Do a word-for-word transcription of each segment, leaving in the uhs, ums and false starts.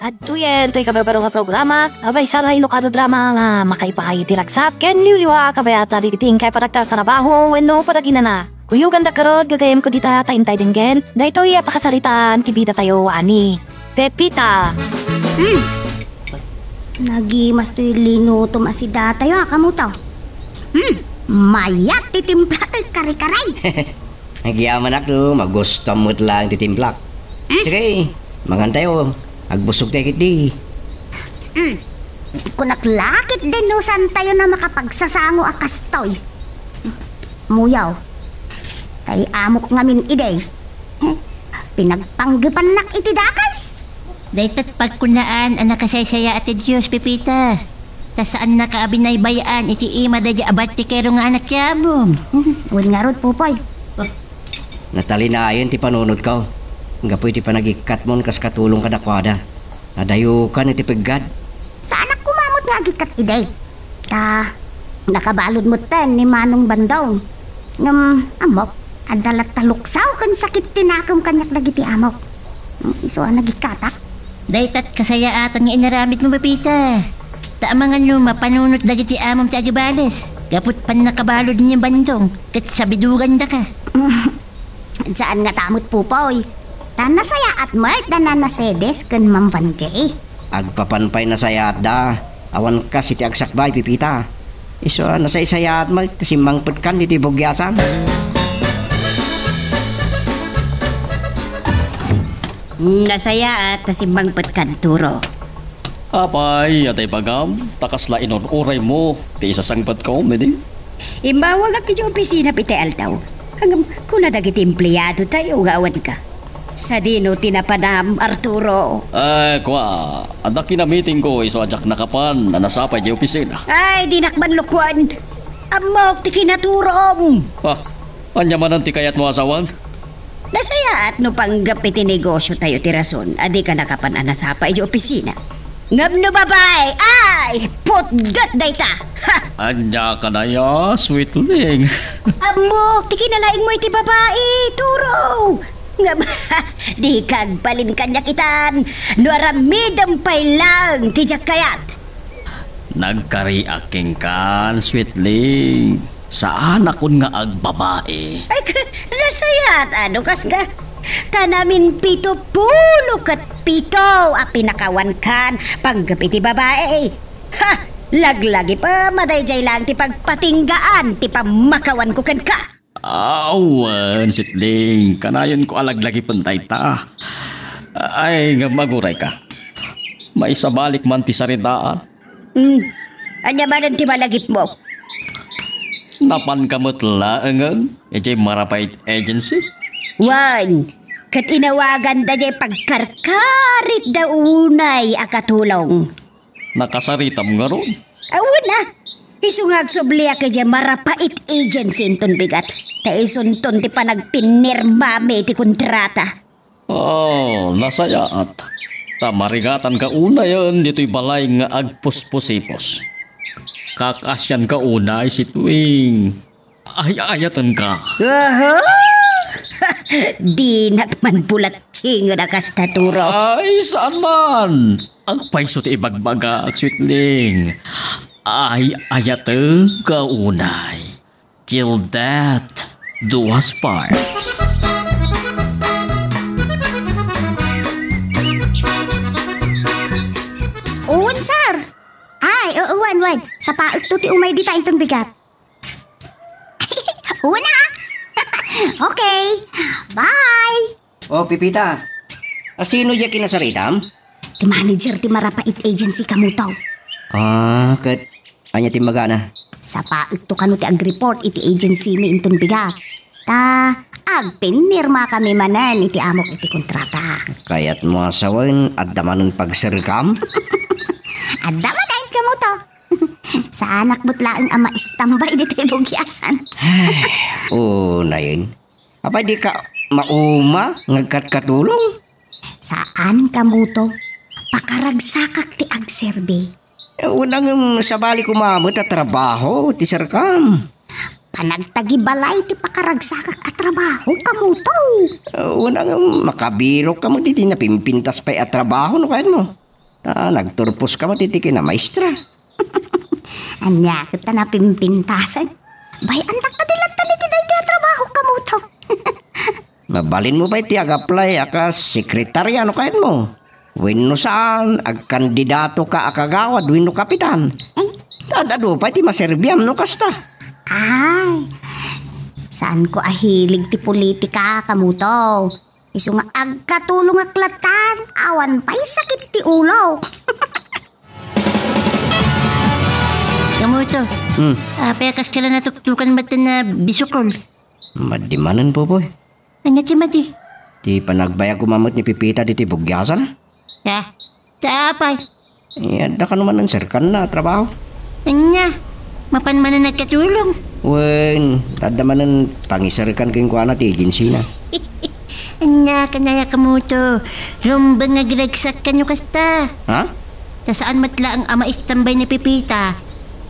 Adtoyen toy kabarbaro nga programa, a maysa nga inukan a drama nga makaipaay iti ragsak ken liwliwa a kabayatan dagiti inkay panagtartarabaho wenno panaginana. Kuyoganda garud, gagayyemko dita ta intay denggen daytoy a pakasaritaan ti bidatayo a ni Pepita. Hmm. Nagimas toy linutom a sidatayo, a, kamuto. Hmm. Mayat ti timpla toy kare-kare. Agyamanak no magustuam met laeng ti timplak. Hmm? Sige, mangantayo. Agbusogtayo ketdi. Hmm. Kunak la ketdi no saantayo a makapagsasango a kastoy. Muyaw. Kay amok ngamin idi. Pinagpanggepannak iti dakes. Daytat pagkunaan a nakasaysayaat ti Dios, Pepita. Ta saannaka a binaybay-an iti ima daydi a bartikero nga anak ti amom. Wen ngarud, Pupoy. Natalinayen ti panunotko. Gapu iti panagikkatmon kas katulong kadakuada. Nadayokan iti peggad. Saanak koma met nga agikkat idi. Ta, nakabalud metten ni Manong Bandong. Ngem, ammok, adda latta luksaw ken sakit ti nakem kaniak dagiti amok. Isu a nagikkatak. Daytat kasayaatan nga inaramidmo, Pepita. Ta amangan no mapanunot dagiti amom ti agibales. Gapu ti pannakabalud ni Bandong, ket sabidugandaka. Saan ngata met, Pupoy. Ta nasayaat met da Nana Cedes ken Ma'am Vanjie. Agpapan pay nasayaatda. Awan kas iti agsakbay, Pepita. Isu a nasaysayaat met ta simmangpetkan ditoy bugiasan. Nasayaat ta simmangpetkan, Turo. Apay, adda ibagam, ta kasla inur-uraymo ti isasangpetko, Medi? Immawagak idiay opisina iti aldaw. Ngem, kuna dagiti empleadotayo nga awanka. Sadino ti napanam, Arturo? Eh, kua, adda kinamitingko isu a diak nakapan a nasapa idiay opisina. Ay, dinak man lukuan. Ammok ti kinaturom. Ah, ania manen ti kayatmo a sawen? Nasayaat no panggep iti negosiotayo ti rason a dika nakapan a nasapa idiay opisina. Ngem no babae, ay, putget dayta! Ha! Ania kanaya, Sweetling? Ammok ti kinalaingmo iti babae, Turo! Ngem, dika agbalin kaniak itan no aramidem pay laeng ti diak kayat. Nagkariak kenkan, Sweetling. Saanakon nga agbabae. Ay, k-, nasayaat, ano, kas nga? Kanamin pito pulo ket pito a pinakawankan panggep iti babae. Ha! Laglagipem a daydiay laeng ti pagpatinggaan ti pammakawanko kenka. Awan, Sweetling. Kanayonko a laglagipen dayta. Ay, ngem agurayka. Maisabalik man ti saritaan. Hmm. Ania manen ti malagipmo? Napanka met laengen idiay Marapait Agency? Wen, ket inawaganda diay pagkarkaritda unay a katulong. Nakasaritam ngarud? Awan a. Isu nga agsubliak idiay Marapait Agency inton bigat. Ta isunton ti panagpinirmami iti kontrata. Oh, nasayaat. Ta marigatanka unayen ditoy balay nga agpuspusipos. Kakaasianka unay, Sweetling. Ay-ayatenka. Aha! Dinak man bulatingen a kasta, Turo. Ay, saan man? Agpayso ti ibagbagak, Sweetling. Ay-ayatenka unay. Till death do us part. Wen, sir. Ay, oo, wen, wen. Sapaekto ti umay dita inton bigat. Una. Okay. Bye. Oh, Pepita. Asino diay kinasaritam? Ti manager ti Marapait Agency, kamuto. Ah, ket ania ti imbagana? Sapaekto kano ti agreport iti agency mi inton bigat. Ta, agpinirmakami manen iti amok iti kontrata. Kayatmo a sawen, adda manen pagserkam? Adda manen, kamuto. Saanak met laeng a maistambay ditoy bugiasan. Unayen. Apay, dika mauma nga agkatkatulong? Saan, kamuto. Pakaragsakak ti agserbi. Eh, una ngem sabali koma met a trabaho ti serkam. Panagtagibalay ti pakaragsakak a trabaho, kamuto. Eh, una ngem makabirok kamo ditoy napimpintas pay a trabaho no kayatmo. Ta nagturposka met iti kinamaestra. Ania ket ta napimpintasan? Bay-andak pay ti latta iti daytoy a trabaho, Kamuto. Mabalinmo pay ti ag-apply a kas sekretaria no kayatmo. Wenno saan, agkandidatoka a kagawad wenno kapitan. Ay. Ad-adu pay ti maserbiam no kasta. Ay, saanko a hilig ti politika, Kamuto. Isu nga agkatulongak lattan, awan pay sakit ti ulo. Kamuto. Hmm. Apay a kaskala natuktokan met ti bisukol? Madi manen, Popoy. Ania ti madi? Ti panagbayag koma met ni Pepita ditoy bugiasan. Ah, ta apay? Eh, adda kano manen serkanna a trabaho? Ania? Mapan manen agkatulong? Wen, adda manen pangiserkan kenkuana ti agensina. Ania, kanaya, Kamuto? Rumbeng nga agregsakka no kasta. Ha? Ta saan met laeng a maistambay ni Pepita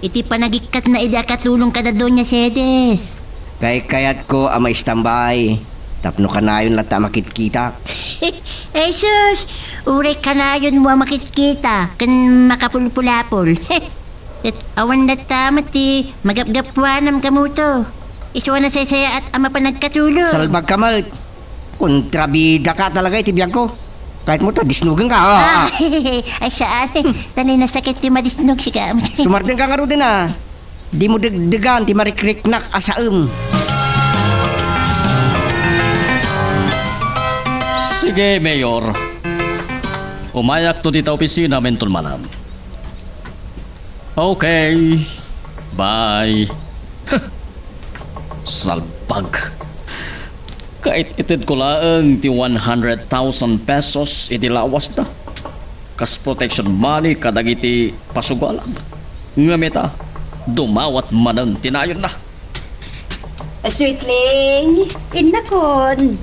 iti panagikkatna idi agkatulong kada Doña Cedes. Kaykayatko a maistambay tapno kanayon latta a makitkitak. Ay sus, uray kanayonmo a makitkita ken makapulpulapol. Ket awan latta met ti magapgapuanam, Kamuto. Isu a nasaysayaat a mapan agkatulong. Salbagka met. Kontrabidaka talaga iti biagko. Kayatmo ta disnogenka, ah, ah. Ay, saan. Ta nasakit ti madisnog, sika. Sumardengka ngaruden, ah. Dimo degdegan ti marikriknak a saem. Sige, Mayor. Umayakto dita opisina inton malam. Okay. Bye. Salbag. Kait-itedko laeng ti one hundred thousand pesos iti lawasda kas protection money kadagiti pasugalak. Ngem ita, dumawat manen ti nayonna. Sweetling, innakon.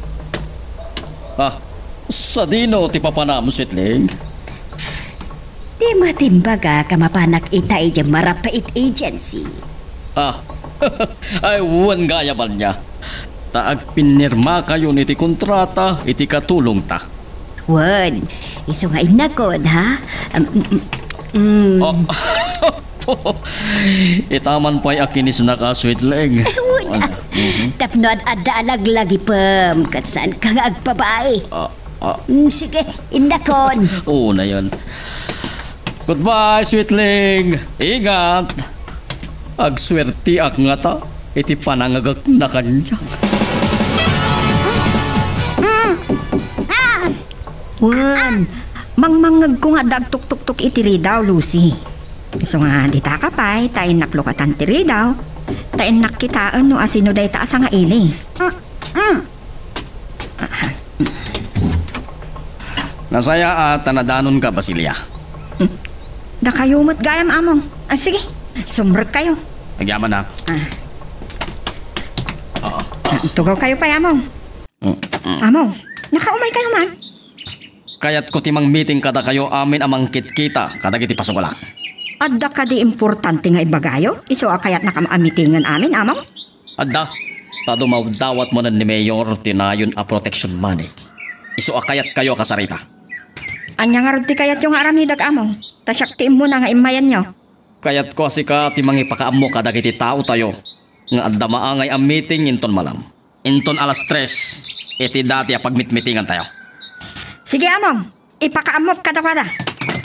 Ah, sadino ti papanam, Sweetling? Di matimbagak a mapanak ita idiay marapait agency. Ah, ay, wen gayam ania. Ta agpinirmakayon iti kontrata iti katulongta. Wen, isu nga innakon, ha? Um, mm, mm. Oh. Ita man pay a kinisnak a, Sweetling. Wen, ah, mhm. Tapno ad-adda a laglagipem ket saanka nga agpababain. Ah, ah. Mm, sige, innakon. Oo na yan. Goodbye, Sweetling. Ingat. Agsuertiak ngata iti panangagekna kaniak. Wen, mangmangngegko nga adda agtuktuktok iti ridaw, Lucy. Isu nga ditaka pay, ta innak lukatan ti ridaw, ta innak kitaen no asino dayta a sangaili. Nasayaat ta nadanonka, Basilia. Hmm. Dakayo met gayam, Among. Ah, sige, sumrekkayo. Agyamanak. Ah. Oo. Ah, tugawkayo pay, Among. Mm, mm. Among, nakaumaykayo man? Kayatko ti mangmiting kadakayo amin a mangkitkita kadagiti pasugalak. Adda kadi importante nga ibagayo? Isu a kayatnakam a mitingen amin, Among? Adda, ta dumawdawat manen ni Mayor ti nayon a protection money. Isu a kayatkayo a kasarita. Ania ngarud ti kayatyo nga aramidek, Among? Ta siak ti immuna nga immayenyo. Kayatko a sika ti mangipakaammo kadagiti taotayo nga adda maangay a meeting inton malam. Inton alas tres, iti dati a pagmitmitingantayo. Sige, Among. Ipakaammok kadakuada.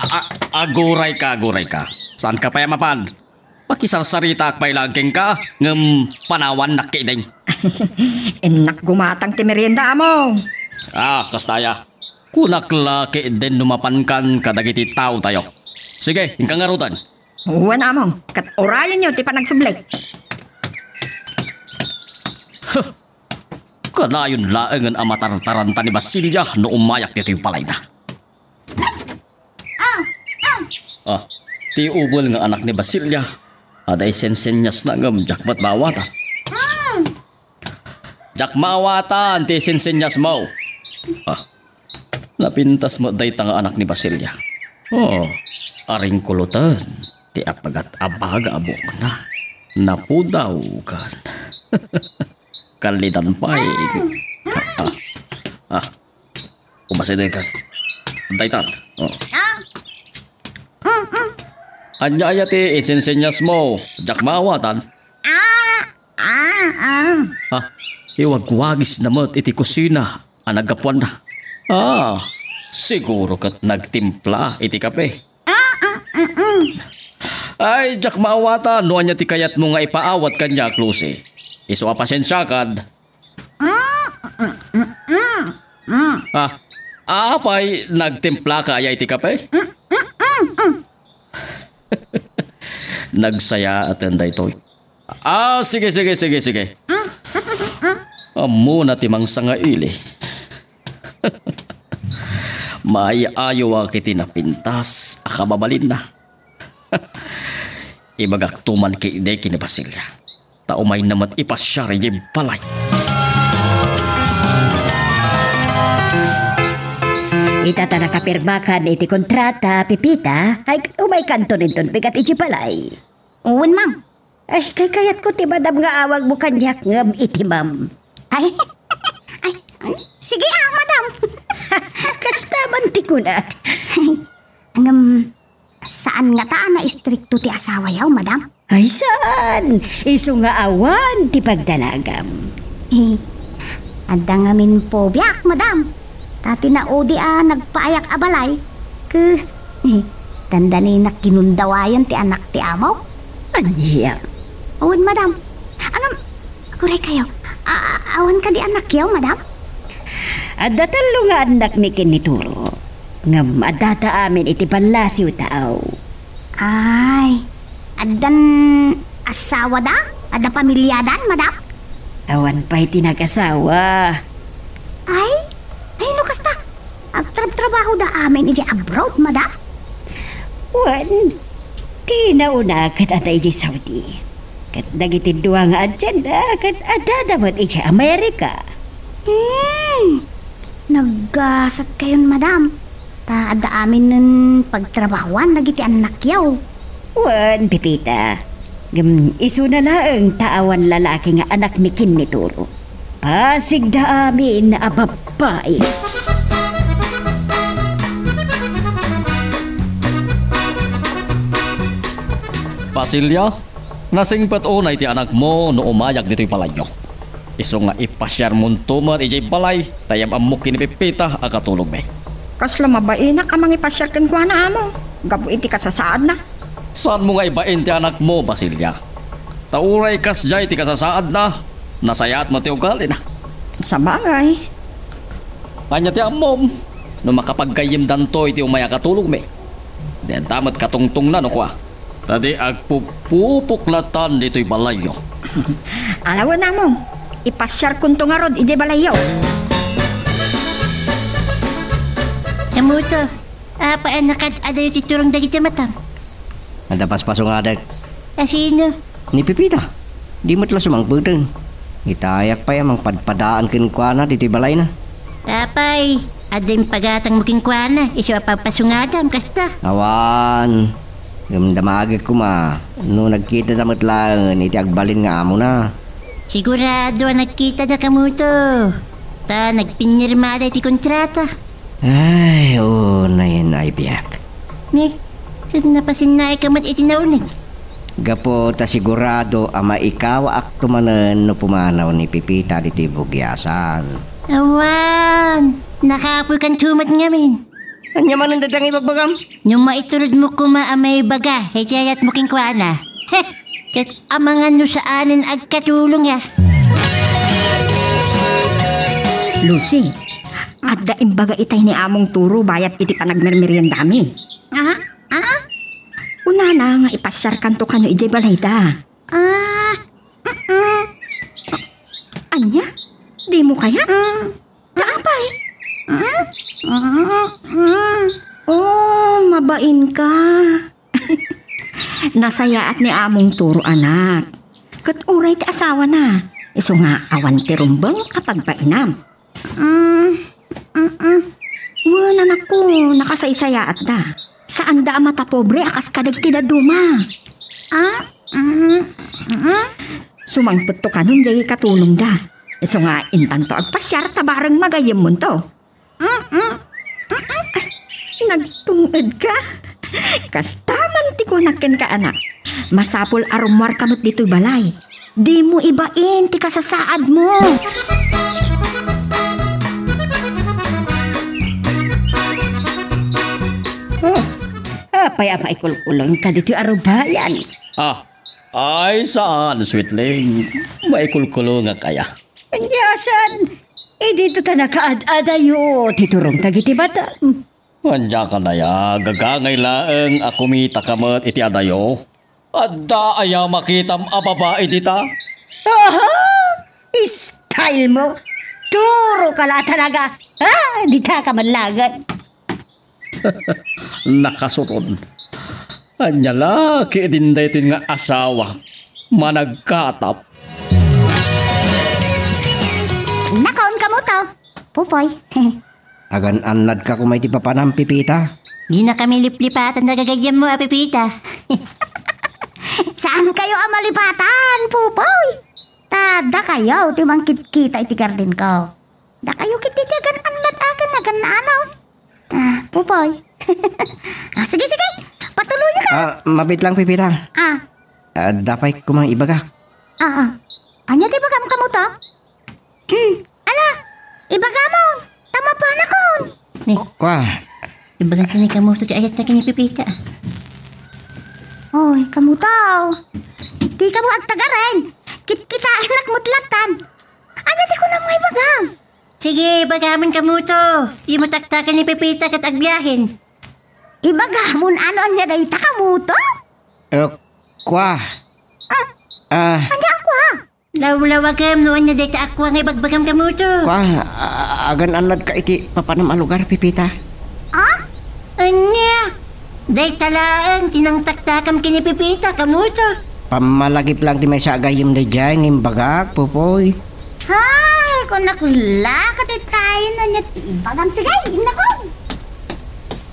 A-, agurayka, agurayka. Saanka pay a mapan? Makisarsaritaak pay laeng kenka, ngem panawannak ketdin. Innak gumatang ti merienda, Among. Ah, kasta aya. Kunak la ketdin no mapankan kadagiti taotayo. Sige, inka ngaruden. Wen, Among. Ket urayenyo ti panagsublik. Huh. Kanayon laengen a matartaranta ni Basilia no umayak ditoy balayna. Ah, ti ubel nga anak ni Basilia. Adda isensenyasna ngem diak met maawatan. Diak maawatan ti isensenyasmo. Ah, napintas met dayta nga anak ni Basilia. Oh, aringkulutan ti apagat-abaga a buokna. Napudaw kan. Kallidan pay. Ah, ah. Ah. Umasideg kan. Daytan. Oh. Ah. Ania aya ti isinsenyasmo, diak maawatan? Ah, ah, ah. Ha? Iwagwagisna met iti kusina a naggapuanna. Ah, siguro ket nagtimpla iti kape. Ah, ah, ah, ah. Ay, diak maawatan no ania ti kayatmo nga ipaawat kaniak, Lucy. Isu a pasensiakan. Ah, ah, ah, ah, ah. Ah, apay, nagtimplaka aya iti kape? Nagsayaaten daytoy. Ah, sige, sige, sige, sige. Ammona ti mangsangaili. Maay-ayoak iti napintas a kababalinna. Ibagakto man ketdi ken ni Basilia. Ta umayna met ipasiar idiay balay. Ita ta nakapirmakan iti kontrata, Pepita, ay umaykanton inton bigat idiay balay. Wen, ma'am. Ay, kaykayatko ti madam nga awagmo kaniak ngem iti ma'am. Ay, ay, sige, ah, madam. Kasta man ti kunak. Ngem, saan ngata a naistrikto ti asawayo, madam? Ay, saan? Isu nga awan ti pagdanagam. Eh, adda ngamin pobiak, madam. Ta ti naudi a nagpaayak a balay, ke, eh, dandaninak kinundawayan ti anak ti amo. Ania? Wen, madam. Ngem, aguray kayo. A-, a-, awan kadi anakyo, madam? Adda tallo nga annakmi ken ni Turo. Ngem addata amin iti ballasiw tao. Ay, addan asawada? Adda pamiliadan, madam? Awan pay ti nagasawa. Ay, ay, no kasta, agtrabtrabahoda amin idiay abroad, madam? Wen, ti nauna ket adda idiay Saudi. Ket dagiti dua nga adianda ket addada met idiay Amerika. Hmm, naggasat kayon, madam. Ta adda aminen pagtrabahoan dagiti annakyo. Wen, Pepita. Ngem isuna laeng ta awan lalaki nga anakmi ken ni Turo. Pasigda amin a babbai. Basilia, nasingpet unay ti anakmo no umayak ditoy balayyo. Isu nga ipasiarmonto met idiay balay, ta yam-ammok ken ni Pepita a katulogmi. Kasla mabainak a mangipasiar kenkuana, amo, gapu iti kasasaadna. Saanmo nga ibain ti anakmo, Basilia. Ta uray kasdiay ti kasasaadna, nasayaat met ti ugalina. Sabagay. Ania ti ammom, no makapaggayyemdanto iti umay a katulogmi? Dida met katungtongna no kua. Ta di agpupupuklatan ditoy balayyo. Ala wen, amo, ipasiarkonto ngarud idiay balayyo. Kamuto, apay a nakad-adayo ti turong dagiti matam? Adda paspasungada. A sino? Ni Pepita. Di met la sumangpeten. Itayak pay a mangpadpadaan kenkuana ditoy balayna. Apay, adda impagatangmo kenkuana, isu a papasungadam, kasta? Awan. Ngem damagek koma no nagkitada met laeng iti agbalin nga amona. Sigurado a nagkitada, kamuto. Ta nagpinirmada iti kontrata. Ay, unayen ay biag. Ni, ket napasinnaika met iti nauneg. Gapu ta sigurado a maikawaakto manen no pumanaw ni Pepita ditoy bugiasan. Awan, nakapoykanto met ngamin. Ania manen dayta nga ibagbagam? No maiturodmo koma a maibaga iti ayatmo kenkuana. Heh! Ket amangan no saanen agkatulong a. Lucy, adda imbaga itay ni Among Turo bayat iti panagmermeriendami. Ah? Ah? Kunana nga ipasiarkanto kano idiay balayda. Ah? Mm-mm. Ania? Dimo kayat? Mm. Apay? Mm. Mm. Oh, mabain ka. Nasayaat ni Among Turo, anak. Ket uray ti asawana, isu nga awan ti rumbeng a pagbainam. Mm, mm, mm. Wen, anakko, nakasaysayaatda. Saanda a matapobre a kas kadagiti dadduma. Ah? Mm, mm. Sumangpetto kanon jay katulongda. Isu nga intanto agpasiar ta bareng magayyemmonto. Mm, mm, mm, mm. Nagtung-ed ka? Kasta Kunak kenka, anak, masapul a rummuarka met ditoy balay. Dimo ibain ti kasasaadmo. Oh, apay a maikulkulongka ditoy arubayan? Ah, ay saan, Sweetling. Maikulkulongak aya. Ania saan? Idinto ta nakaad-adayo ti turong dagiti madam. Ania ka aya, gagangay laeng a kumitaka met iti adayo? Adda aya makitam a babai dita? Aha! Style mo! Turo ka la talaga! Ah, dita ka man laeng. Nakasurod. Ania la ketdin daytoy nga asawa? Managkatap. Nakaon kamo to, Pupoy. Agan-annadka koma iti papanam, Pepita. Dinakami liplipatan dagiti gagayyemmo a Pepita. Saankayo a malipatan, Pupoy. Ta dakayo ti mangkitkita iti gardenko. Dakayo ketdi ti agan-annad aken, agan-anus. Ah, Pupoy. Ah, sige, sige. Patuloyka. Ah, mabit lang, Pepita. Ah. Adda pay koma ibagak. Ah, ah. Ania ti ibagam kamo ta? Hmm. Ala, ibagamo. Ta mapanakon. Ni, kua. Ibagam ta ni kamo ti ayat ta ken ni Pepita. Oy, kamo ta. Di kamo agtagaren. Kitkitaennak met lattan. Ania ti kunam nga ibagam? Sige, ibagamen kamo to. Dimo taktaken ni Pepita ket agbiahen. Ibagamon ano ania dayta kamo to? Eh, kua. Ah, Ah, ania a kua? Lawlawagem no ania dayta a kua nga ibagbagam kamo to. Kua, a-, agan-annadka iti papanam a lugar, Pepita. Ah? Ania? Dayta laeng ti nangtaktakam ken ni Pepita, kamo to. Pammalagip lang ti maysa a gayyem daydiay nga imbagak, Pupoy. Hay, kunak la, ket itayen ania ti ibagam. Sige, innakon.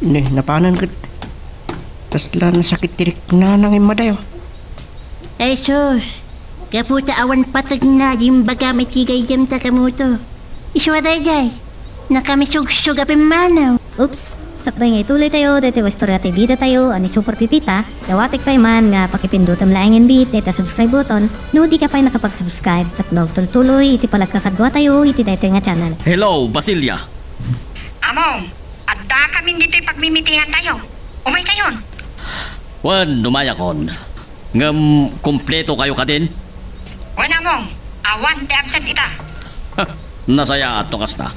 Ne, napanen ket kasla nasakit ti riknana nga immadayo. Ay sus, gapu ta awan pategna ti imbagam iti gayyemta kamo to. Isu a daydiay, nakamisugsuga pimmanaw. Oops! Sakbay nga ituloy tayo, daytoy nga istorya ti bida tayo a ni Super Pepita, dawatek pay man nga pakipindutem laengen bit dayta subscribe button no di ka pay nakapag-subscribe tapno agtultuloy iti panagkakadua tayo iti daytoy nga channel. Hello, Basilia. Among, adda kamin ditoy pagmimitingan tayo. Umay kayon. Wen, umayakon. Ngem kumpleto kayo kadin? Wen, Among, awan ti absent ita. Ha, nasayaat no kasta.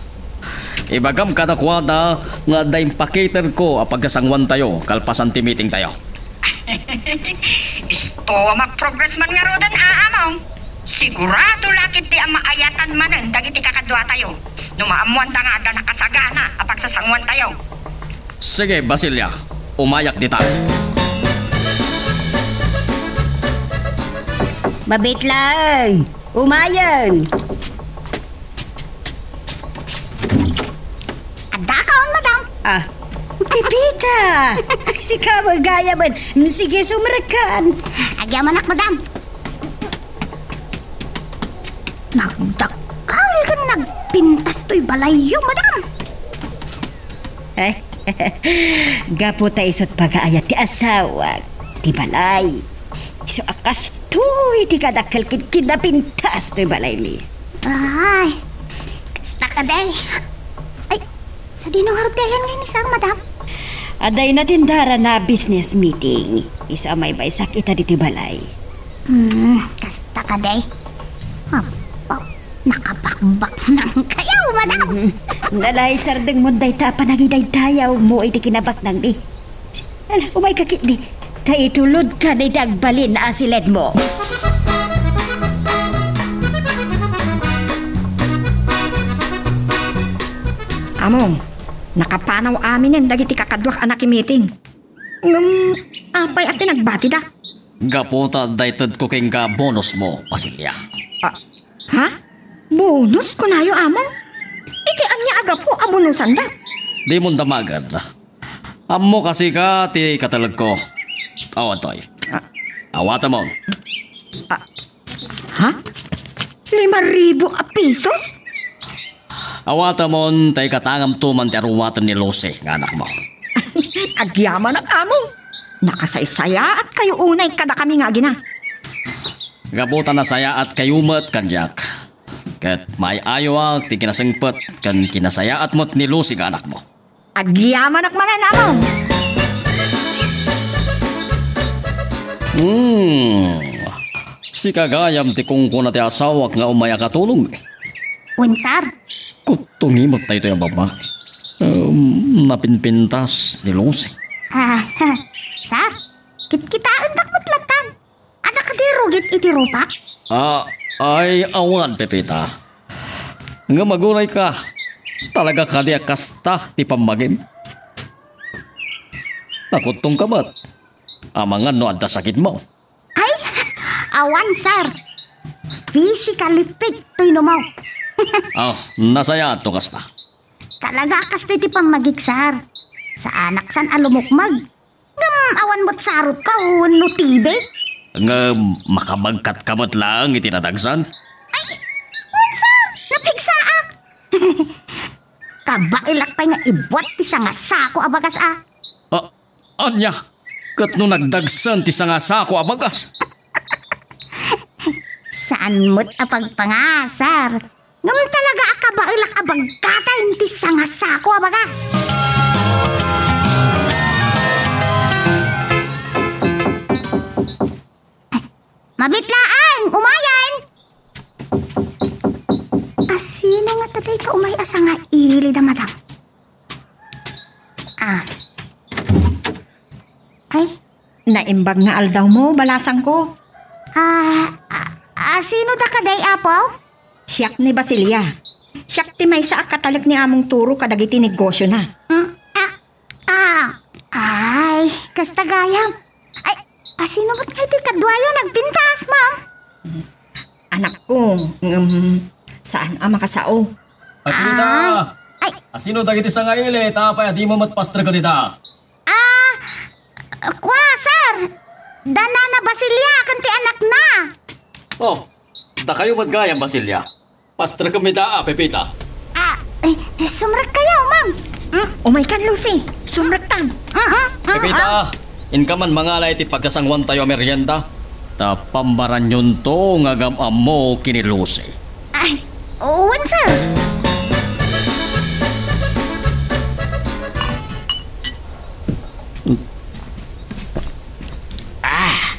Ibagam kadakuada nga adda impakiter ko a pagkasanguan tayo kalpasan ti meeting tayo. Isto a mag-progress man ngaruden, a, Among. Sigurado la ketdi a maayatan manen dagiti kakadua tayo no maammoanta nga adda nakasagana a pagsasanguan tayo. Sige, Basilia. Umayak dita. Mabit laeng. Umayen. Addakaon, madam. Ah, Pepita! Sika met gayamen. Sige, sumrekkan. Agyamanak, madam. Nagdakkel ken nagpintas toy balayyo, madam. Gapu ta isut pagaayat ti asawak, ti balay. Isu a kastoy ti kadakkel ken kinapintas toy balaymi. Ay, kasta kadi. Ay, sadino ngarud gayan nga inisang, madam? Adda inatendar a business meeting. Isu a maymaysak ita ditoy balay. Hmm, kasta kadi. Apo, nakabakbak nang kayaw, madam. Mm, nalay sardengmon dayta a panangidaydayaw mo iti kinabaknangmi. Ala, umayka ketdi. Ta itulodka dayta agbalin a asiled mo. Among, nakapanaw aminen dagiti kakaduak a nakimiting. Ngem apay a pinagbatida? Gapu ta adda itedko kenka bonus mo, Basilia. Ah, ha? Bonus kunayo, Among? Iti ania a gapu a bonusanda? Dimon damagen. Ammo kasika ti katelegko. Awan toy. Ah. Awatemon. Ah. Ha? Lima ribu a pesos? Awatemon ta ikatangamto man ti aruwaten ni Lucy nga anakmo. Agyamanak, Among. Nakasaysayaatkayo unay kadakami nga agina. Gapu ta nasayaatkayo met kaniak, ket maay-ayoak ti kinasingpet ken kinasayaat met ni Lucy nga anakmo. Agyamanak manen, Among. Hmm. Sika gayam ti kunkuna ti asawak nga umay a katulong. Wen, sir. Kuttungi met daytoy a babai. Um, napinpintas ni Lucy. Ah, sir, kitkitaendak met lattan. Adda kadi rugit iti rupak? Ah, ay, awan, Pepita. Ngem agurayka, talaga kadi a kasta ti pammagim? Nakuttongka met. Amangan no adda sakitmo. Ay, awan, sir. Physically fit toy numaw. Ah, nasayaat to kasta. Talaga a kasta ti pammagik, sir. Saanak san a lumukmeg. Ngem awan met sarot ka wenno T V? Ngem makabagkatka met laeng iti nadagsan? Ay, wen, sir, napigsaak. Kabaelak pay nga ibuat ti sangasako a bagas, a. Ah, ania? Ket no nagdagsen ti sangasako a bagas? Saan met a pagpangasar. Ngem talaga a kabaelak a bagkatan ti sangasako a bagas. Mabit laeng, umayen! Asino ngata dayta umay a sangailid a madam? Ah. Ay, naimbag nga aldawmo, balasangko. Ah, a, a, sino da kaday, Apo? Siak ni Basilia. Siak ti maysa a katalek ni Among Turo kadagiti negosiona. Hmm? Ah, ah, ay, kasta gayam. Ay, asino met ngay ti kaduayo nagpintas, ma'am? Anakko, ngem saan a makasao. Pepita! Ay! Asino dagiti sangaili? Apay a dimo met pastreken ita? Ah, kua, sir. Da Nana Basilia ken ti anakna. Oh, dakayo met gayam, Basilia. Pastrekem ita, a, Pepita. Ah, eh, eh, sumrekkayo, ma'am. Mm. Umaykan, Lucy. Sumrektan. Mm, mm, mm, Pepita, ah. Inka man mangala iti pagkasanguantayo a merienda. Ta pammaranyonto nga agam-ammo ken ni Lucy. Ay, wen, sir. Ah!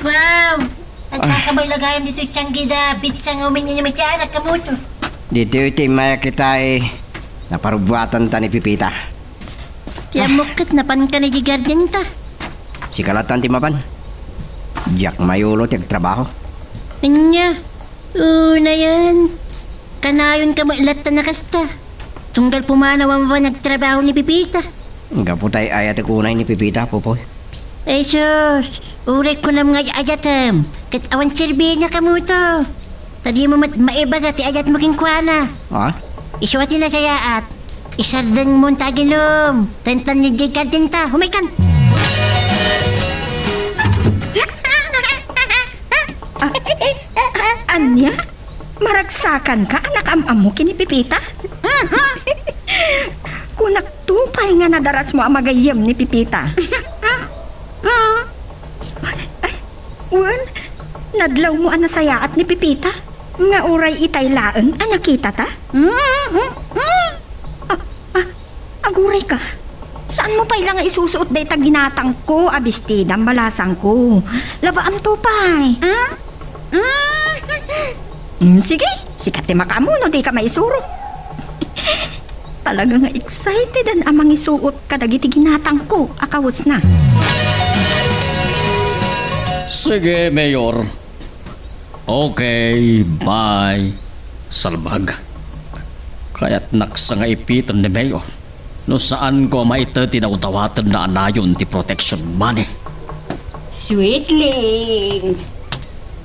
Wow! Agkakabay la gayam ditoy tianggi da, bitsa nga umin-inom iti anak, kamoto. Ditoy ti mayak ita, eh. Naparubuatan ta ni Pepita. Ti ammok ket napanka idiay garden ta. Sika lattan ti mapan. Diak mayulo ti agtrabaho. Ania? Unayen. Kanayonka met lattan a kasta. Tunggal pumanaw a mapan agtrabaho ni Pepita. Gapu tay ayatek unay ni Pepita, Popoy. Ay sus, uray kunam nga ay-ayatem, ket awan serbina kamoto. Ta dimo met maibaga ti ayatmo kenkuana. Ha? Isu a ti nasayaat, isardengmon ta aginum. Tantan ni Jay Garden ta, umaykan. Ah, ah, ania? Maragsakanka a nakaam-ammo ken ni Pepita? Kunakto pay nga nadarasmo a magayyem ni Pepita. Ay, wen, nadlawmo a nasayaat ni Pepita nga uray itay laeng a nakitata? Ah, ah, Agurayka, saanmo pay la nga isusuot dayta ginatangko a bestidam, balasangko? Labaamto pay. Ah? Ah? Mm, sige, sika ti makaammo no dika maisuro. Talaga nga excited a mangisuot kadagiti ginatangko a kawesna. Sige, Mayor. Okay, bye. Salbag. Kayatnak sa nga ipiten ni Mayor no saanko a maited ti dawdawatenna a nayon ti protection money. Sweetling!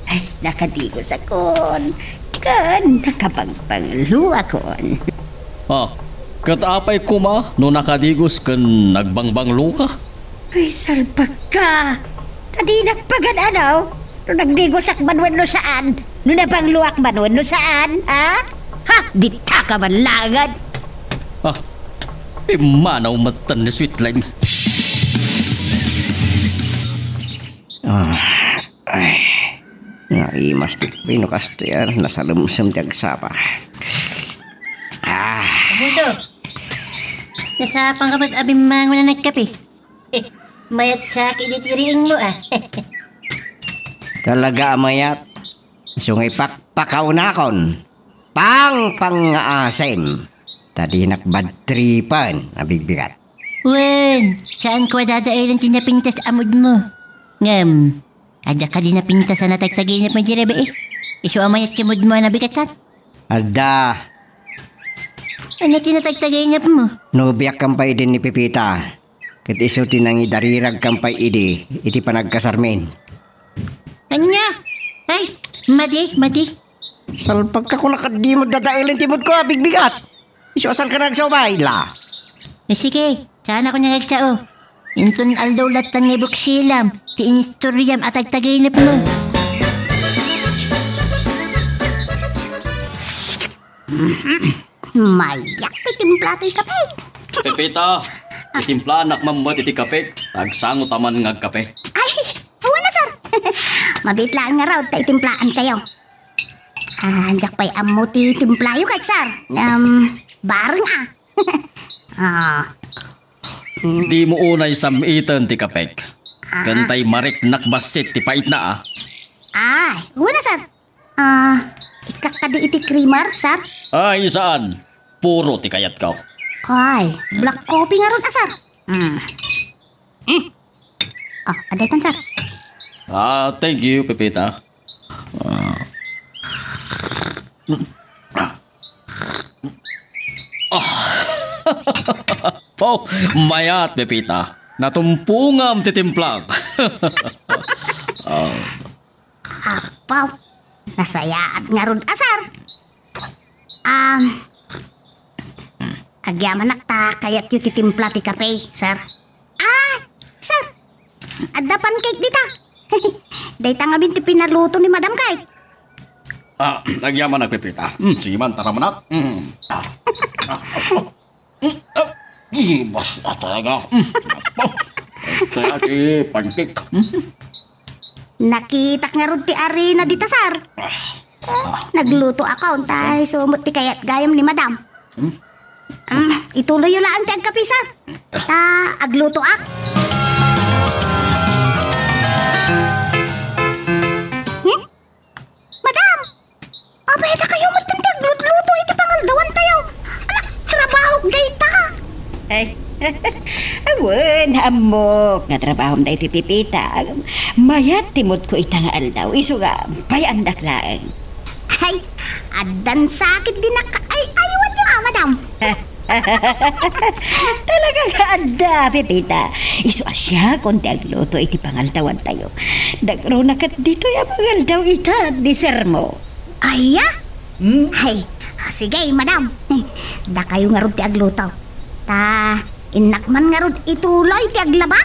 Ay, nakadigosakon. Ken nakabangbangloakon. Ah, ket apay koma no nakadigos ken nagbangbangloka? Ay, salbagka! Ta dinak pagan-anaw no nagdigosak man wenno saan, no nabangloak man wenno saan, ha? Ha? Ditaka man laengen! Ah, pimmanaw metten ni Sweetling. Ah, ay. Naimas ti kape no kastoy a nasalemsem ti agsapa. Ah. Amoto. Nasapanka met a bimmangon a nagkape. Eh, mayat sa ket iti riingmo, ah. Talaga a mayat. Isu nga ipakpakawnaakon. Pangpangngaasim. Ta dinak badtripen a bigbigat. Wen, saanko a dadaelen ti napintas a moodmo. Ngem, adda kadi napintas a natagtaginepmo idi rabii? Isu a mayat ti moodmo a nabigatat? Adda. Ania ti natagtaginepmo? Nobiakkan pay idi ni Pepita. Ket isu ti nangidariragkan pay idi iti panagkasarmin. Ania? Ay, madi, madi. Salpagka kunak a dimo dadaelen ti moodko a bigbigat. Isu a saanka nga agsao, bay, la. Eh, sige, saanakon nga agsao. Inton aldaw latta nga ibuksilam ti inistoriam a tagtaginepmo. Mayat ti timpla ti kape. Pepita, itimplaan met iti kape. Agsango ta man nga agkape. Ay, wen a, sir. Mabiit laeng ngarud ta itimplaan kayo. Ah, diak pay ammo ti timplayo ket, sir. Um, bareng, ah. Ah. Dimo unay sam-iten ti kapek. Ah. Ken tay mariknak bassit ti paitna, ah. Ay, wen a, sir. Ah, ikkak kadi iti creamer, sir? Ay, saan? Puro ti kayatko. Ay, black coffee ngarud a, sir. Mm. Mm. Ah, adda itan, sir. Ah, thank you, Pepita. Ah. Ah. Oh, mayat, Pepita. Natumpongam ti timplak. Ah. Apo, nasayaat ngarud a, sir. Um, agyamanak ta kayatyo ti timpla ti kape, sir. Ah, sir, adda pancake dita. Dayta ngamin ti pinaluto ni Madam Cake. Ah, agyamanak, Pepita. Hmm, sige man, tara manak. Hmm. Ah, ah, apo. Mm, ah, gibas na talaga. Mm, apo. Kaya ti pancake. Mm. Nakitak ngarud ti arina dita, sir. Ah. Naglutoakon, ta isu met ti kayat gayam ni Madam. Hmm? Mm, ituloyyo laeng ti agkape, sir. Ta aglutoak. Hmm? Madam! Apay, dakayo met ti aglutluto iti pangaldawantayo. Ala, trabahok dayta. Ay, wen, ammok nga trabahom dayta, Pepita. Mayat ti moodko ita nga aldaw, isu nga, payandak laeng. Ay, addan sakit dinak ay-aywanyo, ah, madam. Talaga nga adda, Pepita. Isu a siakon ti agluto iti pangaldawantayo. Nagruna ket ditoy a pangaldaw ita, desertmo. Aya? Hmm? Ay, sige, madam. Dakayo ngarud ti agluto. Ta, innak man ngarud ituloy ti aglaba?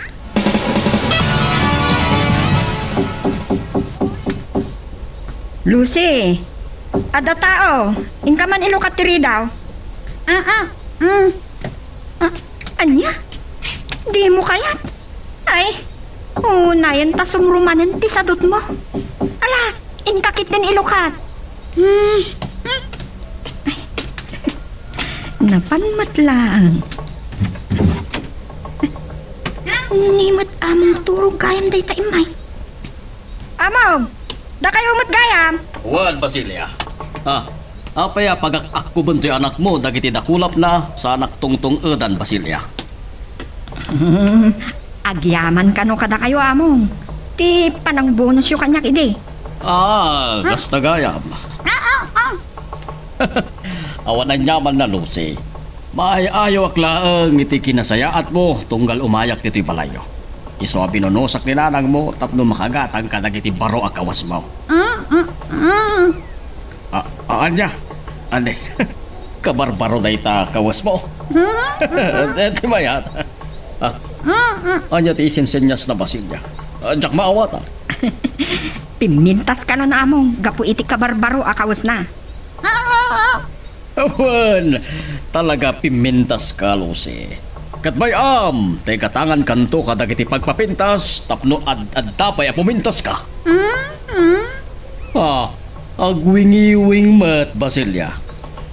Lucy, adda tao. Inka man ilukat ti ridaw. Ah, ah, mm. Ah, ania? Dimo kayat? Ay, unayen ta sumrumanen ti sadutmo. Ala, inka ketdin ilukat. Hmm. Napan met laeng. Ni met among turog gayam dayta immay. Among, dakayo met gayam. Wen, Basilia. Ah, apay a pagak-akkuben toy anakmo dagiti dakulapna, saanak tungtung-edan, Basilia. Hmm, agyaman kano kadakayo, Among, ti panangbonosyo kaniak idi. Ah, kasta gayam. Ah, ah, ah. Awan aniamanna, Lucy. Maay-ayawak laeng iti kinasayaatmo tunggal umayak ditoy balayyo. Isu a binunosak ni nanangmo tapno makagatang kadagiti baro a kawasmo. Mm, mm, mm. Ah, ah, ania? Ani? Kabarbaro dayta kawasmo? Eh, ti mayat. Ah, ania ti isinsenyasna, Basilia? Ah, diak maawatan. Pimmintas kano, Among, gapu iti kabarbaro a kawasna. Wen, talaga pimmintaska, Lucy. Ket bay-am ta igatangankanto kadagiti pagpapintas tapno ad-adda pay a pumintaska. Mm, mm. Ah, agwingiwing met, Basilia.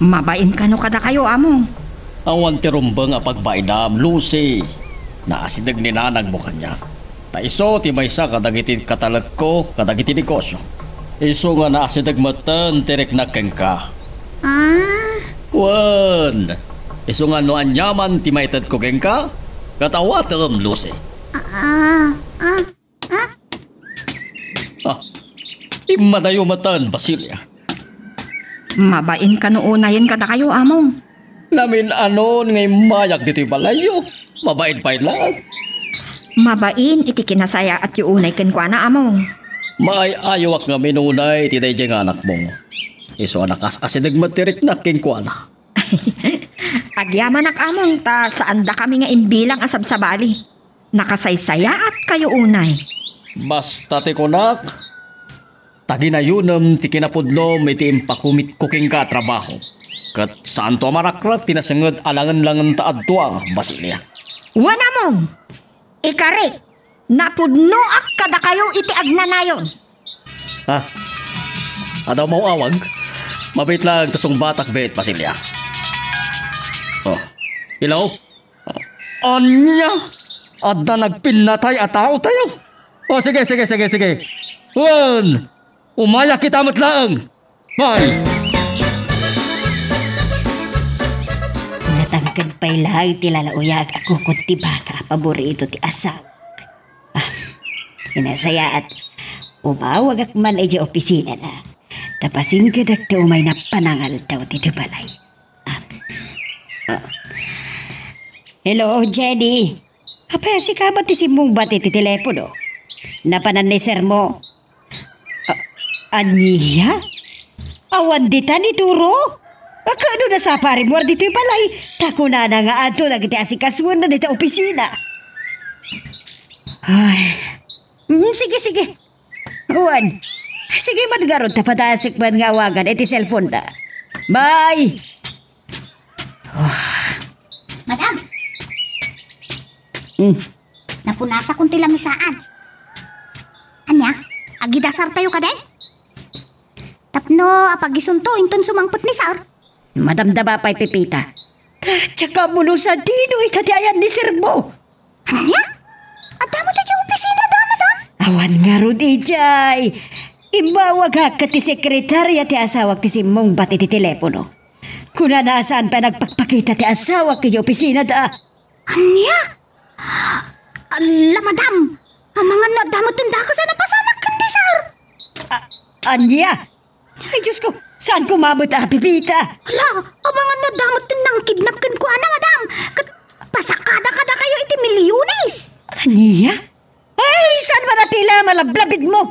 Mabain kano kadakayo, Among? Awan ti rumbeng a pagbainam, Lucy. Naasideg ni nanangmo kaniak. Ta isu ti maysa kadagiti katalekko kadagiti negosio. Isu nga naasideg metten ti riknak kenka. Ah? Wen, isu nga no aniaman ti maitedko kenka, ket awatem, Lucy. Ah, ah, ah. Ah, immadayo metten, Basilia. Mabain kano unayen kadakayo, Among? Namin-anon nga immayak ditoy balayyo. Mabain pay laeng. Mabain iti kinasayaatyo unay kenkuana, Among. Maay-ayawak ngamin unay iti daydiay nga anakmo. Isu a nakas-asideg met ti riknak kenkuana. Agyamanak, Among, ta saandakami nga imbilang a sabsabali. Nakasaysayaatkayo unay. Basta ti kunak, ta ginayonem ti kinapudnom iti impakumitko kenka a trabaho. Ket saanto a marakrak ti nasenged a langen-langen ta adtoa, Basilia. Wen, Among, ikarik, napudnoak kadakayo iti agnanayon. Ha? Adda umaw-awag? Mabiit laeng ta sungbatak bet, Basilia. Oh. Hello? Ania? Adda nagpinnatay a tao tayo? Oh, sige, sige, sige, sige. Wen, umayak kita met laeng. Bye! Natangked pay laeng ti lalauyag a kukot ti baka a paborito ti asawak. Ah, kinasayaat, umawagak man idiay opisinana. Ta pasingkedek ti umay napanangaldaw ti balay. Ah. Ah. Hello, Jenny. Apay, sika met ti simmungbat iti telepono? Napanan ni sir mo? Ah, ania? Awan ditan ni Duro? Kano nasapa rimmuar ditoy balay? Ta kunana nga adto dagiti asikasuenna dita opisina. Ay. Mm, sige, sige. Wen, sige man ngarud ta padasek man nga awagan iti cellphone na. Bye! Oh. Madam! Mm. Napunasakon ti lamisaan. Ania? Agidasartayo kadi? Tapno apagisunto inton sumangpet ni sir. Madamdama pay, Pepita. Diak ammo no sadino ita ti ayan ni sir mo. Ania? Adda met idiay opisina da, madam? Awan ngarud idiay. Immawagak ket ti sekretaria ti asawak ti simmungbat iti telepono. Kunana a saan pay nagpakpakita ti asawak idiay opisina da. Ania? Alla, madam! Amangan no adda met ti dakes a napasamak ken ni sir. A-, ania? Ay, Diyos ko, saan ko mabet a, Pepita? Hala, amangan no adda met ti nangkidnap kenkuana, madam. Ket pasakada kadakayo iti milyones. Ania? Ay, saan man a tila malablabid mo?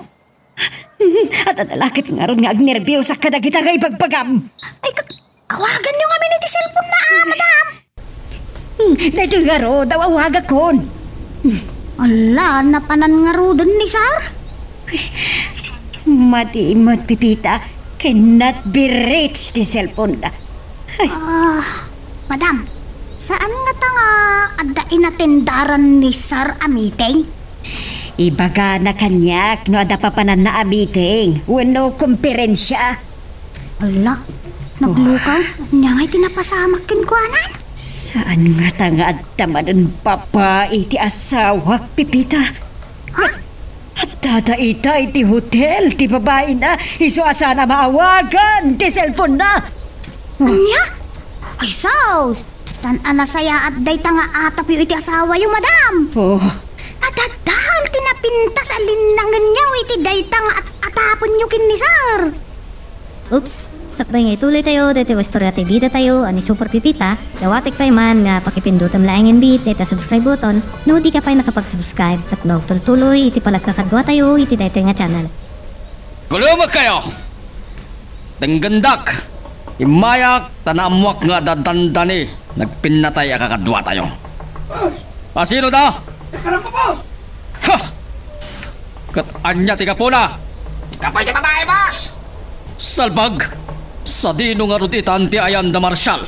Adda la ket ngarud nga agnerbiosak kadagita nga ibagbagam. Ay, ket awaganyo ngamin iti cellphone na, ah, madam. Hmm, daytoy ngarud, aw-awagakon. Ala, napanan ngaruden ni sir? Madi met, Pepita, cannot be reached ti cellphone na. Ay. Ah, madam, saan ngata nga adda inatendaran ni sir a meeting? Ibagana kaniak no adda papananna a meeting wenno komperensia. Ala, naglukaw? Ania ngay ti napasamak kenkuanan? Saan ngata nga adda manen babai ti asawak, Pepita? Ha? Adda dayta iti hotel ti babaina, isu a saan a maawagan ti cellphone na. Ania? Ay, sus! Saan a nasayaat dayta nga atapyo iti asawayo, madam? Oh. Nadadael ti napintas a linnangenyo iti dayta nga at-, atapenyo ken ni sir. Oops! Sakbay nga ituloy tayo, daytoy nga istorya ti bida tayo a ni Super Pipita, dawatek pay man nga pakipindutem laengen bit dayta subscribe button no di ka pay nakapag-subscribe tapno agtultuloy iti panagkakadua tayo iti daytoy nga channel. Gulumek kayo! Denggendak! Immayak ta naammoak nga adda dandani nagpinnatay a kakadua tayo. Asino da? Ha! Ket ania ti gapuna? Kapoy ti babai, boss! Salbag! Sadino ngarud itan ti ayan da Marshal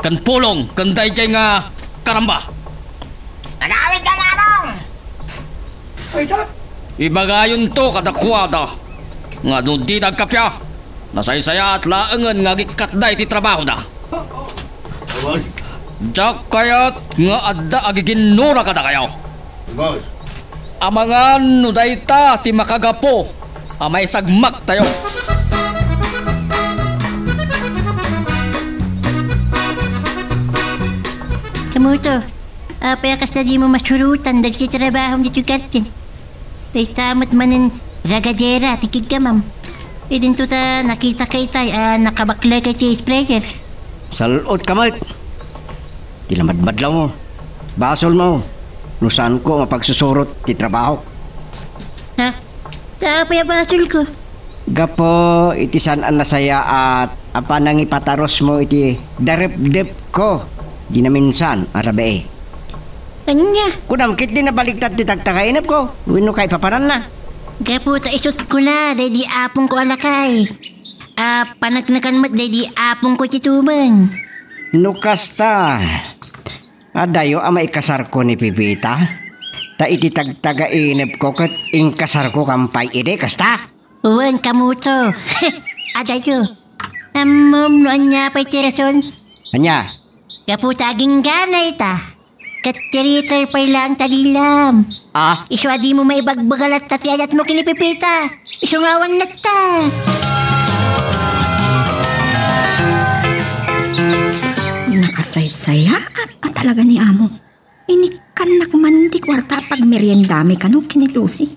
ken Pulong ken daydiay nga karamba? Agawidka, Among! Ibagayonto kadakuada nga no dida agkappia, nasaysayaat laengen nga agikkat daydi trabahoda. Diak kayat nga adda agiginnura kadakayo. Amangan no dayta ti makagapu a maisagmaktayo. Kamuto, apay a kasta dimo masurotan dagiti trabahom ditoy garden? Dayta met manen ragadera ti kigkamam. Idinto ta nakitaka itay a nakabaklay iti sprayer. Sal-otka met. Ti lamadmadlawmo. Basolmo no saanko a mapagsusurot ti trabahok. Ha? Ta apay a basolko? Gapu iti saan a nasayaat a panangipatarusmo iti darepdepko di naminsan a rabii. Ania? Kunam, ket di nabaligtad ti tagtagainepko wenno kaipapananna? Gapu ta isut' kona daydi apongko a lakay a paneknekan met daydi apongko iti tuben. No kasta, adayo a maikasarko ni Pepita? Ta iti tagtagainepko ket inkasarko kan pay idi, kasta? Wen, Kamuto. Adayo. Ammom no ania pay ti rason? Ania? Gapu ta aginggana ita. Ket tiriter pay laeng ta lilam. Ah? Isu a dimo maibagbaga latta ti ayatmo ken ni Pepita. Isu nga awan latta. Nakasaysayaat a talaga ni Amo. Inikkannak man ti kuarta a pagmeriendami kano ken ni Lucy.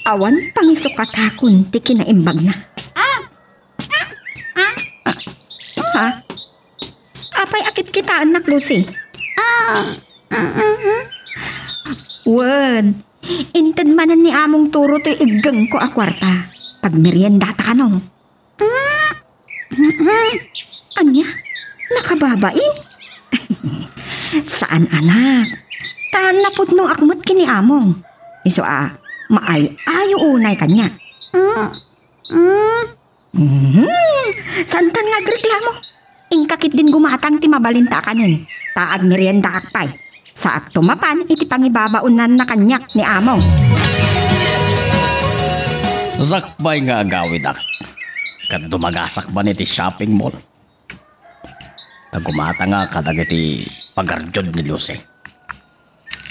Awan pangisukatakon ti kinaimbagna. Ah! Ah! Ah! Ha? Apay a kitkitaennak, Lucy? Ah! Ah, ah, ah. Wen, inted manen ni Among Turo toy iggengko a kuarta. Pagmeriendata kano. Ania? Nakababain? Saan, anak. Ta napudnoak met ken ni Among. Isu a, maay-ayo unay kaniak. Mhm. Saantan nga agreklamo. Inka ketdin gumatang ti mabalinta a kanen, ta agmeriendaak pay. Saakto mapan iti pangibabaonanna kaniak ni Among. Sakbay nga agawidak, ket dumagasak man iti shopping mall. Ta gumatangak kadagiti pagarjud ni Lucy.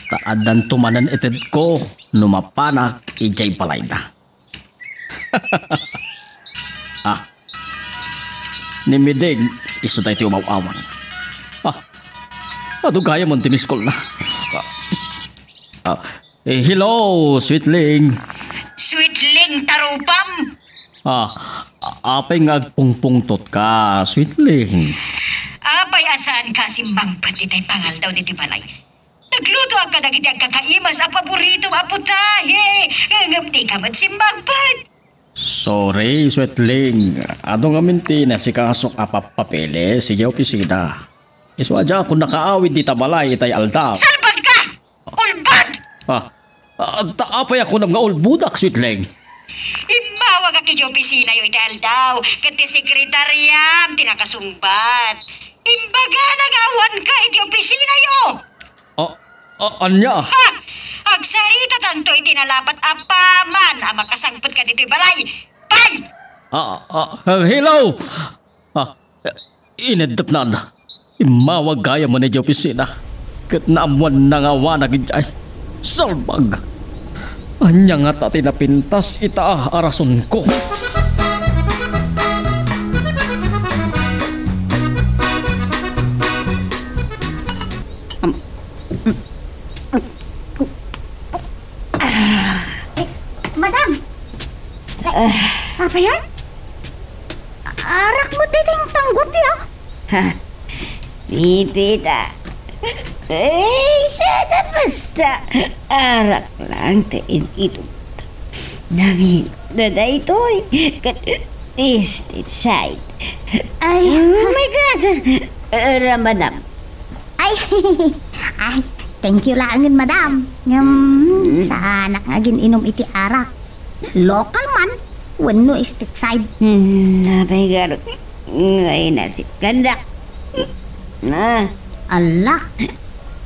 Ta addanto manen itedko no mapanak idiay balayda. Ah. Ni Miding, isu daytoy umaw-awan. Ah. Adu gayam ti miss call na. Ah. Ah. Eh, hello, Sweetling. Sweetling, tarupam! Ah, a-, apay nga agpungpungtot ka, Sweetling? Apay a saanka a simmangpet itay pangaldaw ditoy balay? Naglutoak kadagiti agkakaimas a paboritom a putahe, ngem dika met simmangpet. Sorry, Sweetling. Adu ngamin ti nasikasok a pappapili idiay opisina. Isu a diakon nakaawid dita balay itay aldaw. Salbagka! Ulbod! Ah, ah, ta apay a kunam nga ulbodak, Sweetling? Immawagak idiay opisinayo itay aldaw, ket ti sekretariam ti nakasungbat. Imbagana nga awanka iti opisinayo! Ah, ah, ania? Ha! Agsaritatanto iti nalapat a paman a makasangpetka ditoy balay. Pay! Ah, ah, ah, hello! Ah, ineddepnan. Immawag gayam man idiay opisina. Ket naammoanna nga awanak idiay. Salbag! Ania ngata ti napintas ita a rasonko? Am-, Eh, Madam! Ay, apay yan? Arak mo ti tingtanggot, ya? Ha? Pipita. Eh, siya na basta. Arak lang ta in-inom. Namin na daytoy. Kat is inside. Ay. Oh my God! Ara, madam. Ay, ay, thank you laengen, madam. Ngem, mm, saanak nga agin-inom iti arak. Local man, wenno street side. Hmm, apay garud nga inasip kandak. Na. Ala,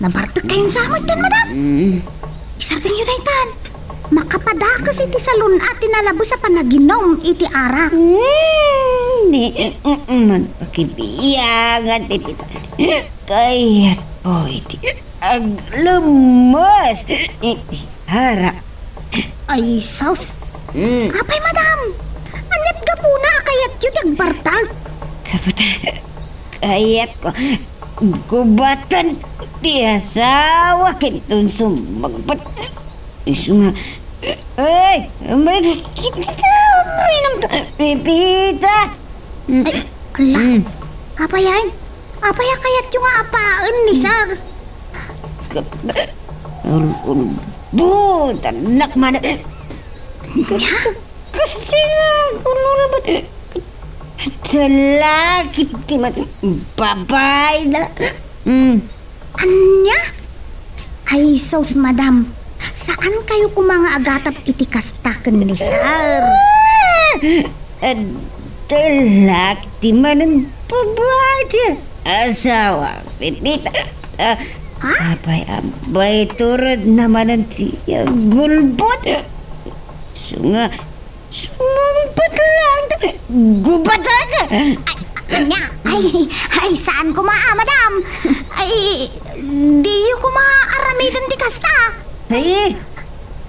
Nabartek kayon sa met ken, madam. Mm. Isardengyo daytan. Makapadakes iti salun-at ti nalabes a panaginum iti arak. Mm, ni, mm, mm, man pakibiangan, Pepita. Kayatko iti aglemes iti arak. Ay, sus. Mm. Apay, madam? Ania't gapuna a kayatyo ti agbartek? Kaputa, kayatko. Gubaten ti asawa ken tun sumagbat. Isu nga, ay, may kita, may nam-, Pepita. Ay, ala. Mm. Apay, ay? Apay a kayatyo nga apaen ni Sir? Ul-, ulbod, anak man. Nya? Kasi nga, ulbod. Talakit ti man, babae na. Mm. Ania? Ay, sus, madam. Saan kayo koma nga agatap iti kasta ken ni Sir? Ah! Adalak ti manen babae ti asawa, Pepita. Ah, Ha? Apay, apay, turod na manen ti gulbot. Isu nga, sumungpet lang. Gubat lang. Ay, ania? Ay, ay, saan koma, ah, madam? Ay, diyo koma aramiden ti kasta. Ay,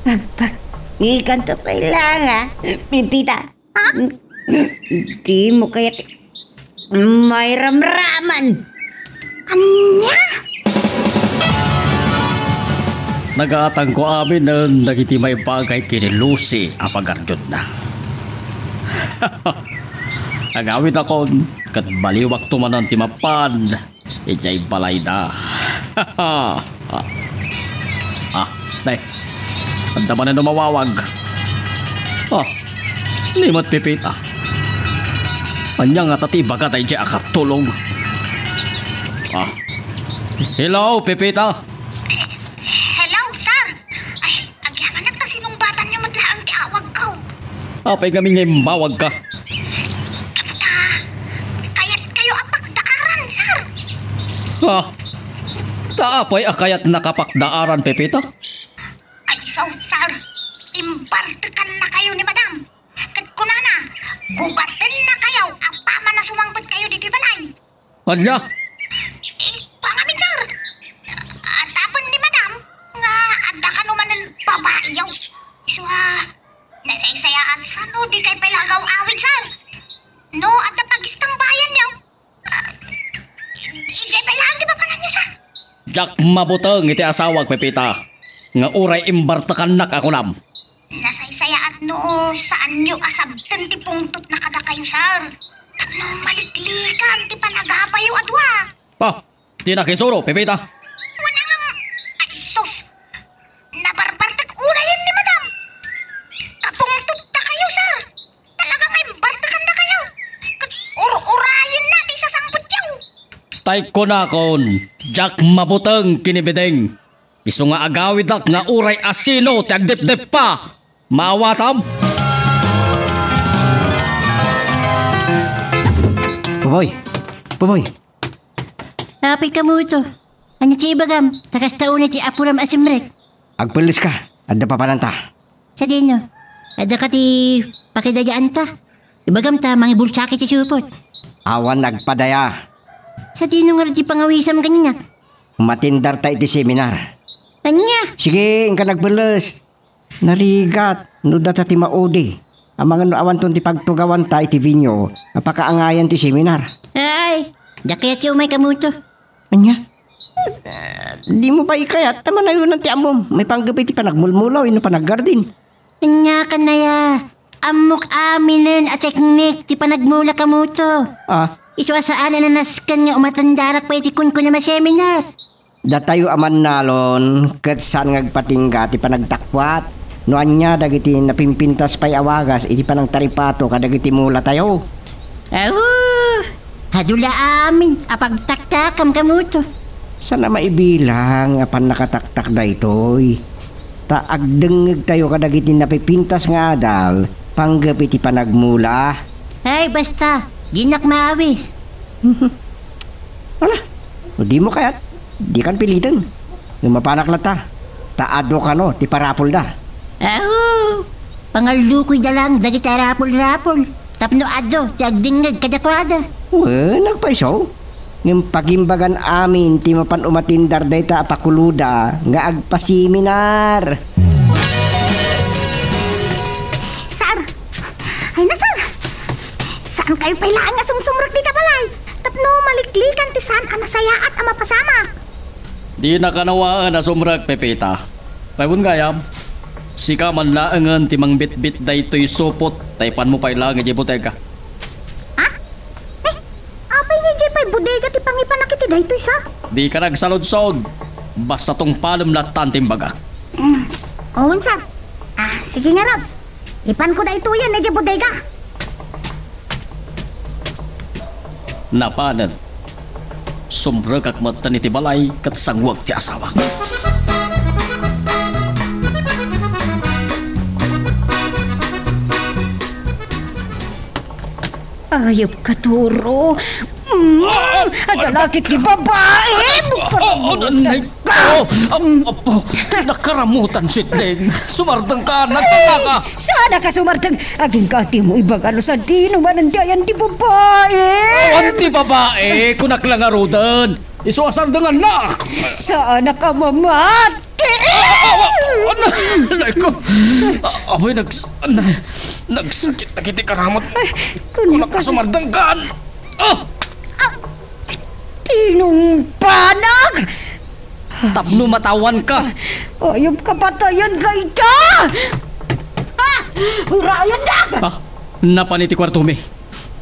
pagpag-, ikanto pay lang, ah, Pepita. Ha? Dimo kayat mairamraman. Ania? Nagaatangko aminen dagiti maibagay ken ni Lucy a pagardonna. Agawidakon ket baliwakto manen ti mapan idiay balayda. Ah, ah, nay. Adda manen umawawag. Ah, ni met Pepita. Ania ngata ti ibaga daydiay a katulong? Ah. Hello, Pepita. Hello, sir. Ay, agyamanak ta sinungbatanyo met laeng ti awagko. Apay ngamin nga immawagka? Kaputa, kayatkayo a pakdaaran, sir. Ah, ta apay a kayatnaka pakdaaran, Pepita? Ay, sus, sir. Imbartekannakayo ni madam. Ket kunana, gubatennakayo a paman a sumangpetkayo ditoy balay. Ania? Eh, pangamin, sir. Adda apen ni madam nga adda kano manen babaiyo. Isu a, nasaysayaat sano dikay pay la agaw-awid, sir. No adda pagistambayanyo, ah, idiay pay laeng ti mapananyo, sir. Diak mabuteng iti asawak, Pepita, nga uray imbartekannak a kunam. Nasaysayaat no saanyo a sabten ti pungtotna kadakayo, sir. Tapno maliklikan ti panagapayyo a dua. Ah, di nakisuro, Pepita. Wala nga, ay sus! Nabarbartek unayen ni madam. Kapungtotta kayo, sir. Talaga nga imbartekannakayo. Ket ur-urayenna ti isasangpetyo. Tay kunakon, diak mabuteng ken ni Bedeng. Isu nga agawidak nga uray asino ti agdepdeppa. Maawatam? Pupoy! Pupoy! Apay, Kamuto? Ania ti ibagam? Ta kasta unay ti apuram a simrek. Agpelleska, adda papananta. Sadino? Adda ka ti pakidayaanta? Ibagam ta mangibulsaki ti supot. Awan agpadaya. Sadino nga ti pangawisam kaniak? Matendarta iti seminar. Ania? Sige, inka nagpelles. Narigat no data ti maudi. Amangan no awanton ti pagtugawanta iti venue a pakaangayan ti seminar. Ay, dakay ti umay, Kamuto. Ania? Ah, dimo pay kayat ta manayonan ti ammom maipanggep iti panagmulmula wenno panaggardin? Ania kanaya? Ammok aminen a teknik ti panagmula, Kamuto. Ah? Isu a saan a nanasken nga umatendarak pay iti kunkunam a seminar. Datayo a mannalon ket saan nga agpatingga ti panagtakkuat no ania dagiti napimpintas pay a wagas iti panangtaripato kadagiti mulatayo. Aw, adu la amin a pagtaktakam, Kamuto. Saan a maibilang a pannakataktak daytoy. Ta agdengngegtayo kadagiti napipintas nga adal panggep iti panagmula. Ay, basta, dinak maawis. Ala, no dimo kayat, dikan piliten. Ngem mapanak latta, ta adu kano ti parapulda. Aw, pangallukoyda laeng dagiti arapul-rapul tapno adu ti agdengngeg kadakuada. Wen, agpayso. Ngem pagimbagan amin ti mapan umatindar dayta a pakuloda nga agpasiminar. Sir! Ay na, sir! Saankayo pay laeng a sumsumrek dita balay tapno maliklikan ti saan a nasayaat a mapasamak. Dina kanawaen a sumrek, Pepita. Paybon gayam, sika man laengen ti mangbitbit daytoy supot ta ipanmo pay laeng idiay bodega. Ha? Eh, apay nga idiay pay bodega ti pangipanak iti daytoy, sir? Dika nagsaludsod. Basta tungpalem lattan ti imbagak. Mm. Wen, sir. Ah, sige ngarud. Ipanko daytoyen idiay bodega. Napanen, sumrekak metten iti balay ket sangwek ti asawak. Ayupka, Turo. Mm, adda laki ti babae. Bukparmutan ka. Oh, oh, oh, oh, nakaramutan, Sweetleng. Sumardengka, nagtaka. Saan ka sumardeng? Agingga ti mo ibaga no sadino manen ti ayan ti babae. Awan ti babae, kunak la ngaruden. Isu a sardengannak. Saan ka mamati? Ah, ah, ah, ah, ah, nay ko. Ah, amoy nags-, ah, nay, nagsakit na kiti karamot. Ay, kunak a sumardengkan. Ah! Tinungpanak! Tapno matawan ka. Ayupka, patayenka ita! Ah! Urayennak! Ah, napan iti kuartomi.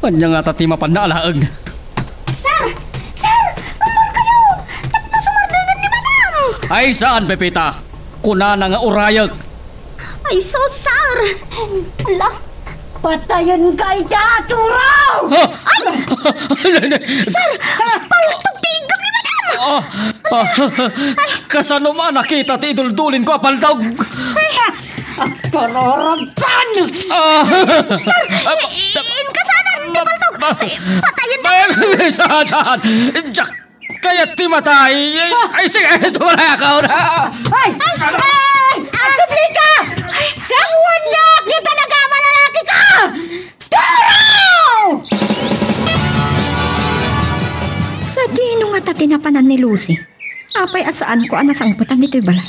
Ania ngata ti mapanna a laeng? Sir! Sir! Umorkayo! Tapno sumardengan ni Madam! Ay, saan, Pepita? Kunana nga urayek. Ay, sus, sir! Ala, patayenka ita, Turo! Ah! Ay! Sir! Paltog ti iggem ni Madam! Ah! Ah! Kasano man nakita ti iduldulinko a paltog? Ay! Agkararagpan! Ah! Sir! Ah! I-, i-, inkasanan ti paltog! Ay, patayen na! Ay, saan, saan? Diak kayat ti matay. Ay, ay, sige, tumulay ako na. Ay! Ay! Ay! Agsublika! Sanguannak no talaga a manalaki ka! Turo! Sadino ngata ti napanan ni Lucy? Apay a saanko a nasangpetan ditoy balay?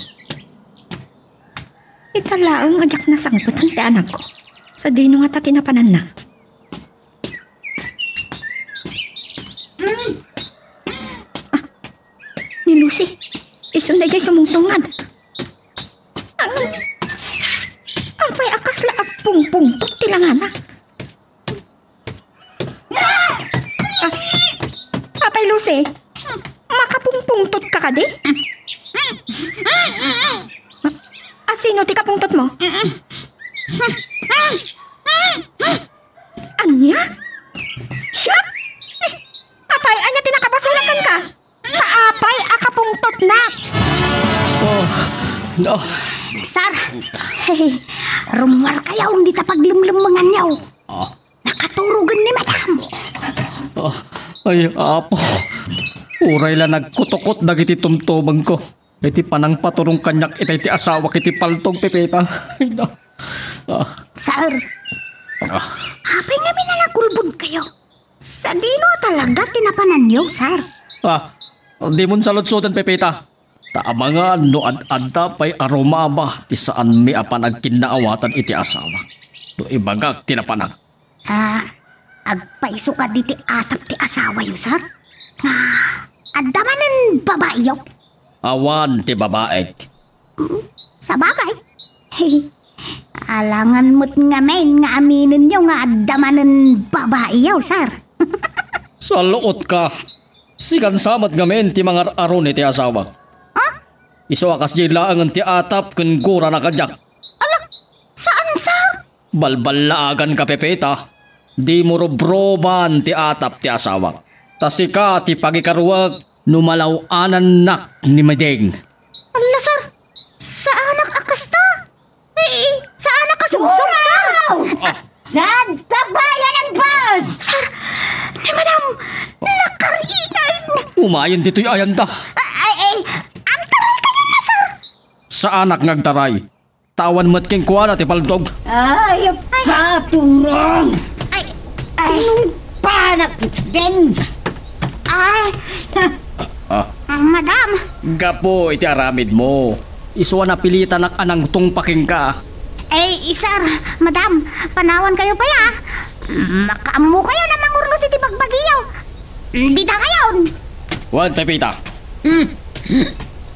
Ita laeng a diak nasangpetan ti anakko. Sadino ngata ti napananna? Ah, ni Lucy, isu daydiay sumungsungad. Ang, apay a kasla agpungpungtot ti langana? Ah, apay, Lucy, makapungpungtot ka kadi? A, sino ti kapungtot mo? Ania? Siak? Eh, apay, ania ti nakabasolak kenka? Apay a kapungtotnak? Oh, no. Sir, hey, rummuarkayo dita paglemlemmenganyo. Ah. Nakaturogen ni Madam. Ah, ay, Apo. Uray la nagkutukot dagiti tumtumengko iti panangpaturong kaniak itay ti asawak iti paltog, Pepita. Ay, no. Ah. Sir, ah, apay ngamin a nagulbodkayo? Sadino a talaga ti napananyo, sir? Ah, dimon saludsoden, Pepita. Ta amangan no ad-adda pay a rumaba ti saanmi a panagkinnaawatan iti asawak no ibagak ti napanak. Ah, agpayso kadi ti atap ti asawayo, sir? Nga adda manen babaeyo? Awan ti babaek. Hmm, sabagay. Alangan met ngamin nga aminenyo nga adda manen babaeyo, sir. Saluotka. Sikan sa met ngamin ti mangar-aruni ti asawak. Ah? Isu a kasdiay laengen ti atap ken gurana kaniak. Ala, saan, sir? Balballaaganka, Pepita. Dimo rubruban ti atap ti asawak. Ta sika ti pagikaruek no malaw-anannak ni Mading. Ala, sir, saanak a kasta. Eh, saanak a sumsum, sir. Wow! Ah. Saan ka ba yan ang bus? Sir, ni Madam, nakaritan. Umayen ditoy ayanda. Ay, ay, agtuloy kayo Saanak nga agtaray. Ta awan met kenkuana ti baldog. Ay, paturong! Ay, ay, panak din! Ay, Ah, ah, madam! Gapu iti aramidmo, isu a napilitanak a nangtungpa kenka. Ay, sir, madam, panawankayo pay, ah. Makaammokayon a mangurnos iti bagbagiyo. Dita ngayon. Wen, Pepita. Hmm.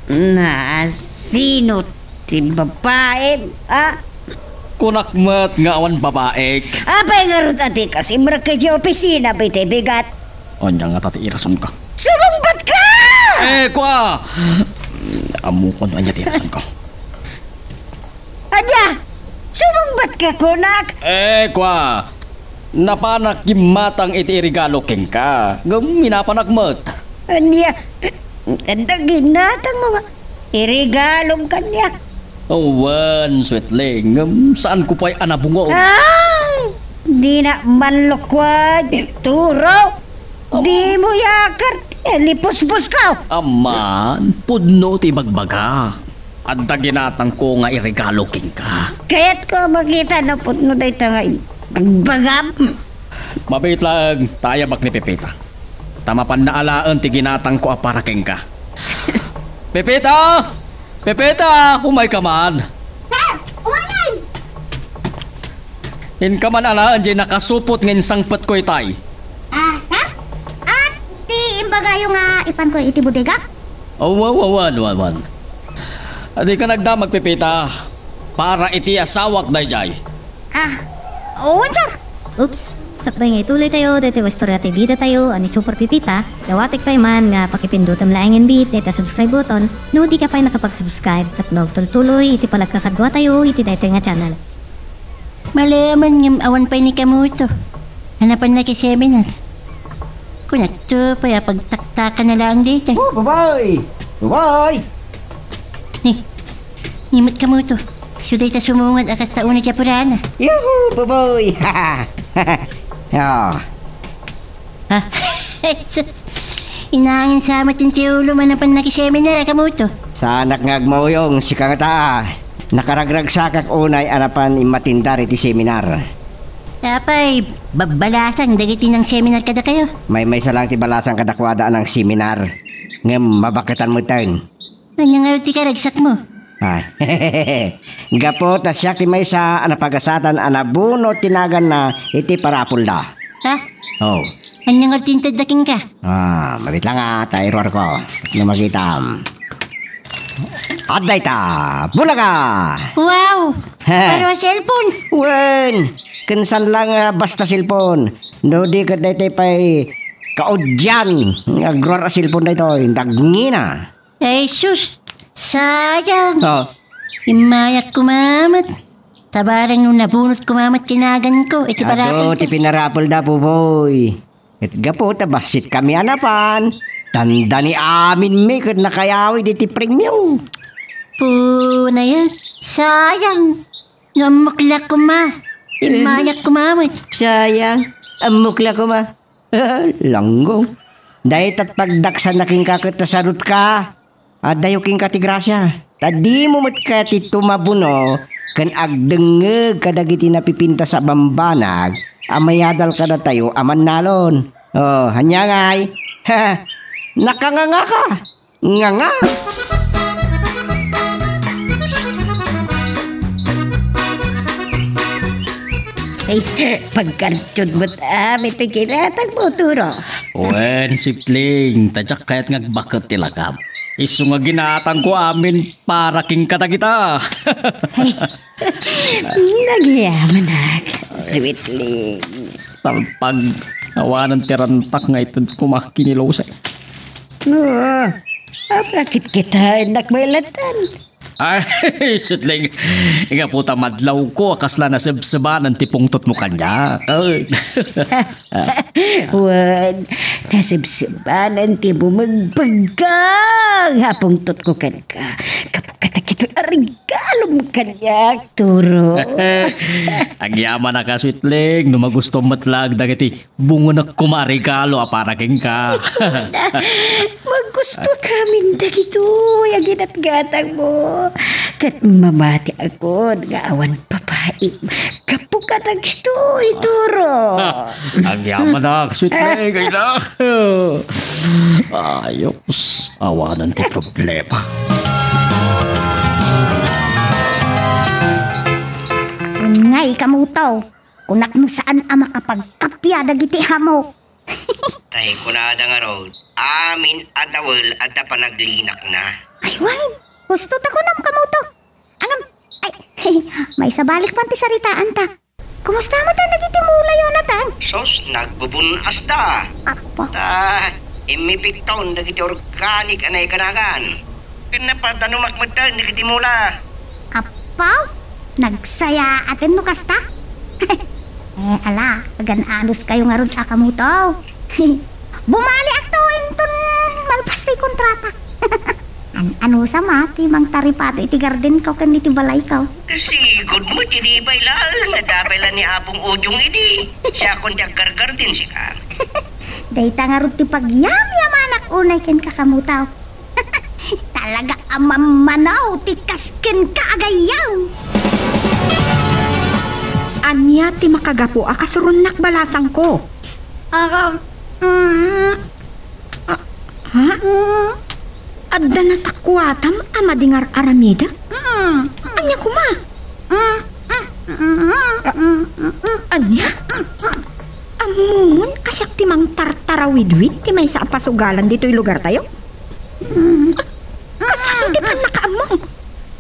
Na, sino ti babae? Ah? Kunak met nga awan babaek. Apay ngarud a di ka simrek idiay opisina, bitay bigat? Ania ngata ti irasonka? Sumungbat ka! Eh, kua! Ammokon ania ti irasonka. Ania? Sumungbat ka, kunak? Eh, kua! Napanak gimmatang iti iregalo kenka. Ngem minapanak met. Ania? Adda ginatangmo nga iregalom kaniak? Wen, Sweetling, ngem saanko pay a nabungol. Ay! Dina manlukuan, Turo! Dimo yakar, eh, lipuspos ka! Aman, pudno ti bagbagak. Adda ginatangko nga iregalo kenka. Kayatko a makita no pudno dayta nga ibagbagam. Mabitlag, ta ayabak ni Pepita. Ta mapanna alaen ti ginatangko a para kenka. Pepita! Pepita! Umayka man! Sir! Umayan! Inka man alaen diay nakasupot nga insangpetko itay. Ah, sir? Ah, ti imbagayo nga ipanko iti bodega? Oh, wa, wa, wan, wan, wan. Adika nagdamag, Pepita. Para iti asawak daydiay. Ah, wen, sir. Oops! Sakbay nga ituloy tayo daytoy nga istorya ti bida tayo a ni Super Pepita, dawatek pay man nga pakipindutem laengen bi dayta subscribe button no di ka pay nakapag-subscribe ket maagtultuloy iti panagkakadua tayo iti daytoy nga channel. Malayaman ngem awan pay ni Kamuto. Anapan na ki seminar. Kunakto pay a pagtaktakan na laeng daytoy. Oh, babae! Babae! Ni, ni met Kamuto. Isu dayta sumungad a kasta unay ti apurana. Yuhu, babae! Ah. Ah, Jesus! Inangin sa met ti ulo, manapan na ki seminar, a Kamuto. Saanak nga agmauyong, sika ngata. Nakaragragsakak unay a napan immatindar iti seminar. Apay, babbalasang dagiti nang-seminar kadakayo? Maymaysa lang ti balasang kadakuada a nang-seminar. Ngem mabaketan metten. Ania ngarud ti karagsakmo? Ay. Gapu ta siak ti maysa a napagasatan a nabunot ti naganna iti parapulda. Ha? Oh. Ania ngarud ti intedda kenka? Ah, mabit lang, ah, ta iruarko. No makitam. Adda ita, bulaga! Wow! He. Pero cellphone! Wen, ken saan lang, ah, basta cellphone. No di ket daytoy pay kaudyan nga agruar a cellphone daytoy, nagngina. Ay, sus! Sayang! Oh. Immayak koma met. Tabarang no nabunot koma met ti naganko iti parapulda. Adu, ti pinarapulda, Puboy. Ket gapu ta bassitkami a napan, tanda ni aminmi ket nakayawid iti premio. Punayen, sayang. No ammok la koma. Immayak koma met. Sayang, ammok la koma. Langgo. Dayta pagdaksanna kenka ket nasarutka. Addayo kenka ti grasia. Ta dimo met kayat ti tumabuno ken agdengngeg kadagiti napipintas a bambanag a mayadal kadatayo a mannalon. Oh, ania ngay? Nakangangaka? Nganga? Ay, pagkartiyon met amin ti ginatangmo, Turo. Wen, Sweetling, ta diak kayat nga agbaket ti lakam. Isu nga ginatangko amin para kenka dagita. Ay, nagyamanak, Sweetling. Talpag, awanen ti rantak nga ited koma kinilusek. Oo, apakit kita, anak mailatan. Ay, Sweetling, gapu ta madlawko a kasla nasebsebanan ti pungtotmo kaniak. Ay. Wen, nasebsebanan ti bumegbegga nga pungtotko kenka. Gapu kadagitoy regalom kaniak, Turo. Agyamanak a, Sweetleng, no magustom met laeng dagiti bungonek koma a regalo a para kenka. Magusto kamin dagitoy a ginatgatangmo. Ket mamatiakon nga awan babaim gapu kadagitoy, Turo. Agyamanak, Sweetleng, ay na. Ayos, awanan ti problema. Ngay, Kamuto, kunak no saan a makapagkappia dagiti amok. Tay kunada ngarud, amin a dawel adda panaglinakna. Ay, wen, husto ta kunam, Kamuto. Ngem, ay, maysa balik pay ti saritaanta. Kumusta met dagiti mula, Jonathan? Sus, nagbubun-asta. Apo. Ta, immipikton dagiti organic a naikanagan. Ken napadanumak met dagiti mula. Apo, nagsayaaten no kasta. Eh, ala, agan-anos kayo ngarud a, Kamuto. Bumaliakto inton malpas ti kontrata. An-, ano sa ma ti mangtaripato iti gardenko ken iti balayko? Kasigud mo ti di pay laeng nga dapay la ni Apong Ujong idi. Siakon ti aggargarden sika. Dayta ngarud ti pagyamyamanak unay kenka, Kamuto. Talaga a mammanaw ti kas kenka a gayyem. Ania ti makagapu a kasuronnak balasangko? Ah, mm, Ah, ha? Mm. Adda natakuatam a madi nga ar-aramidek? Mm. Ania koma? Mm, mm, mm, mm, mm, mm. Ania? Mm, mm. Ammomon a siak ti mangtartarawidwid ti maysa a pasugalan ditoy lugartayo? Mm. Kasano ti pannakaammo?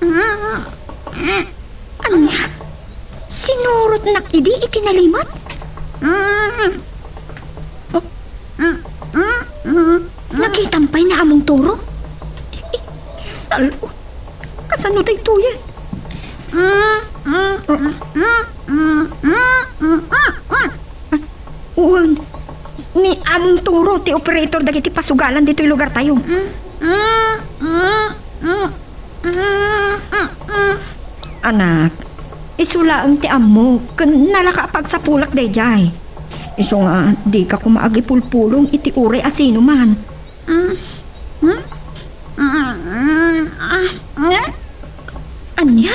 Mm, mm. Ania? Sinurotnak idi iti nalimed? Mm. Oh. Mm, mm, mm, mm. Nakitam pay ni Among Turo? Eh, sal-, kasano daytoyen? Mm, mm, mm, mm, mm, mm, mm, mm. Wen, ni Among Turo ti operator dagiti pasugalan ditoy lugartayo. Mm, mm, mm, mm. Anak, isu laeng ti ammok ken nalaka a pagsapulak daydiay. Isu nga, dika koma agipulpulong iti uray a sinoman. Ania?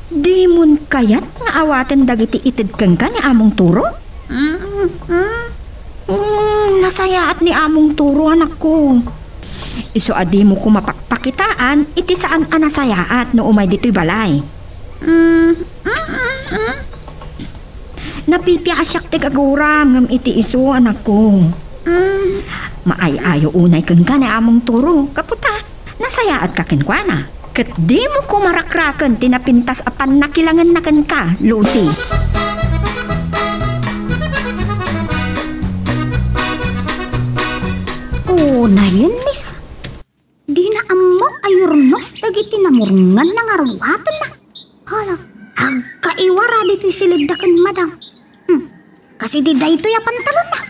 Dimon kayat nga awaten dagiti ited kenka ni Among Turo? Mm, nasayaat ni Among Turo, anakko. Isu a dimo koma pakpakitaan iti saan a nasayaat no umay ditoy balay. Mm, mm, mm, mm. Napipiasiak ti gagura ngem iti isu, anakko. Mm. Maay-ayo unay kenka ni Among Turo, gapu ta nasayaatka kenkuana. Ket dimo koma rakraken ti napintas a pannakilangenna kenka, Lucy. Unayen ni Sa-, dina ammo a yurnos dagiti namurngan nga aruatenna. Hala, agkaiwara ditoy silidda ken madam. Hmm, kas idi daytoy a pantalonna.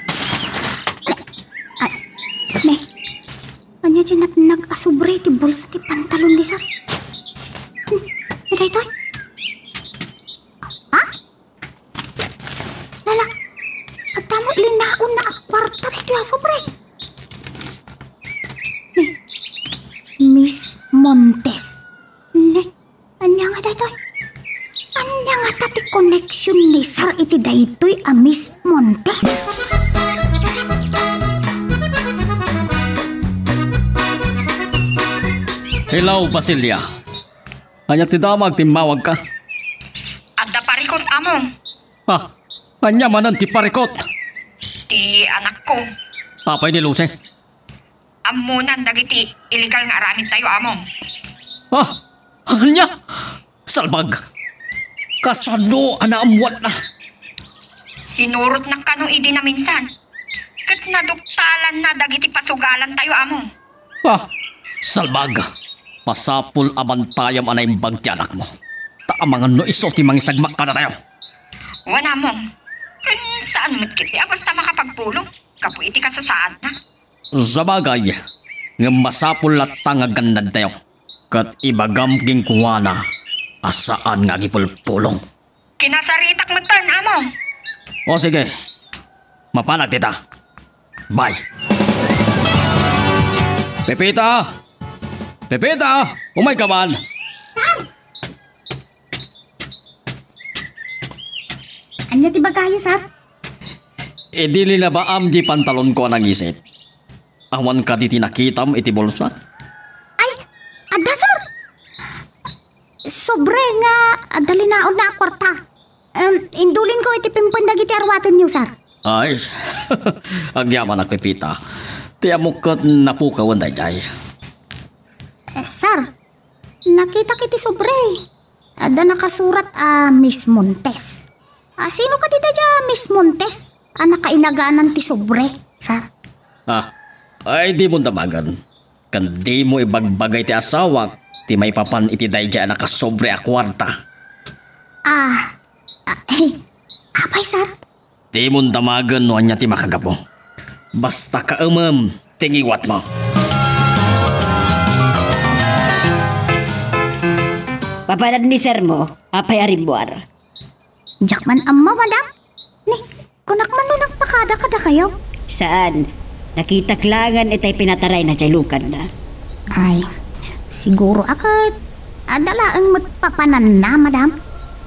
Ay, ne. Ania ti natnag a sobre iti bulsa ti pantalon ni Sar? Hmm, daytoy? Ha? Lala, adda met linaonna a kuarta daytoy a sobre. Ne, Miss Montes. Ne, ania nga daytoy? Ania ngata ti connection ni Sar iti daytoy a Miss Montes? Hello, Basilia. Ania ti damag, timmawagka? Adda parikut, Among. Ah, ania manen ti parikut? Ti anakko. Apay ni Lucy? Ammonan dagiti illegal nga aramidtayo, Among. Ah, ania? Salbag! Kasano a naammoanna? Sinurotnak kano idi naminsan. Ket naduktalanna dagiti pasugalantayo, Among. Ah, salbag! Masapul a bantayam a naimbag ti anakmo. Ta amangan no isu ti mangisagmak kadatayo. Wen, Among. Ken saan met ketdi a basta makapagpulong gapu iti kasasaadna. Sabagay, ngem masapul latta nga agannadtayo. Ket ibagam kenkuana a saan nga agipulpulong. Kinasaritak metten, Among. O sige, mapanak dita. Bye. Pepita! Pepita! Umayka man! Ania ti ibagayo, sir? Idi linabaam diay pantalonko a nangisit, awan kadi ti nakitam iti bulsa? Ay, adda, sir. Sobre nga adda linaonna a kuarta. Em, indulinko iti pimpen dagiti arwatenyo, sir. Ay, agyamanak, Pepita. Ti ammok ket napukawen daydiay. Eh, sir, nakitak iti sobre. Adda nakasurat a Miss Montes. A, sino kadi daydiay a Miss Montes a nakainaganan ti sobre, sir? Ah, ay, dimo damagen. Ken dimo ibagbaga iti asawak ti maipapan iti daydiay a nakasobre a kuarta. Ah, ah, eh, apay, sir? Dimo damagen no ania ti makagapu. Basta kaemem ti ngiwatmo. Papanan ni sir mo, apay a rimmuar? Diak man ammo, madam. Ni, kunak man no nagpakada kadakayo? Saan. Nakitak laengen itay pinatarayna diay lukanna. Ay, siguro a ket adda laeng met papananna, madam.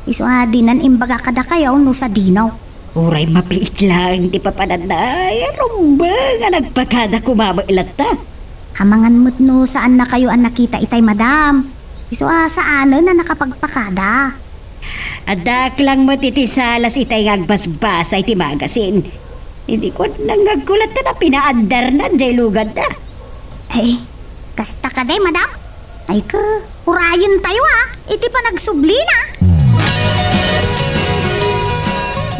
Isu a dinan imbaga kadakayo no sadino. Uray mapiit laeng ti papananna. Ay, rumbeng a nagpakada koma met latta. Amangan met no saannakayo a nakita itay madam. Isu a saanen a nakapagpakada. Addaak lang met iti salas itay nga agbasbasa iti magasin. Idi kuan, nangngegko latta a pinaaddarna diay luganna. Ay, kasta kadi, madam? Ay, ka, urayentayo, a, iti panagsublina.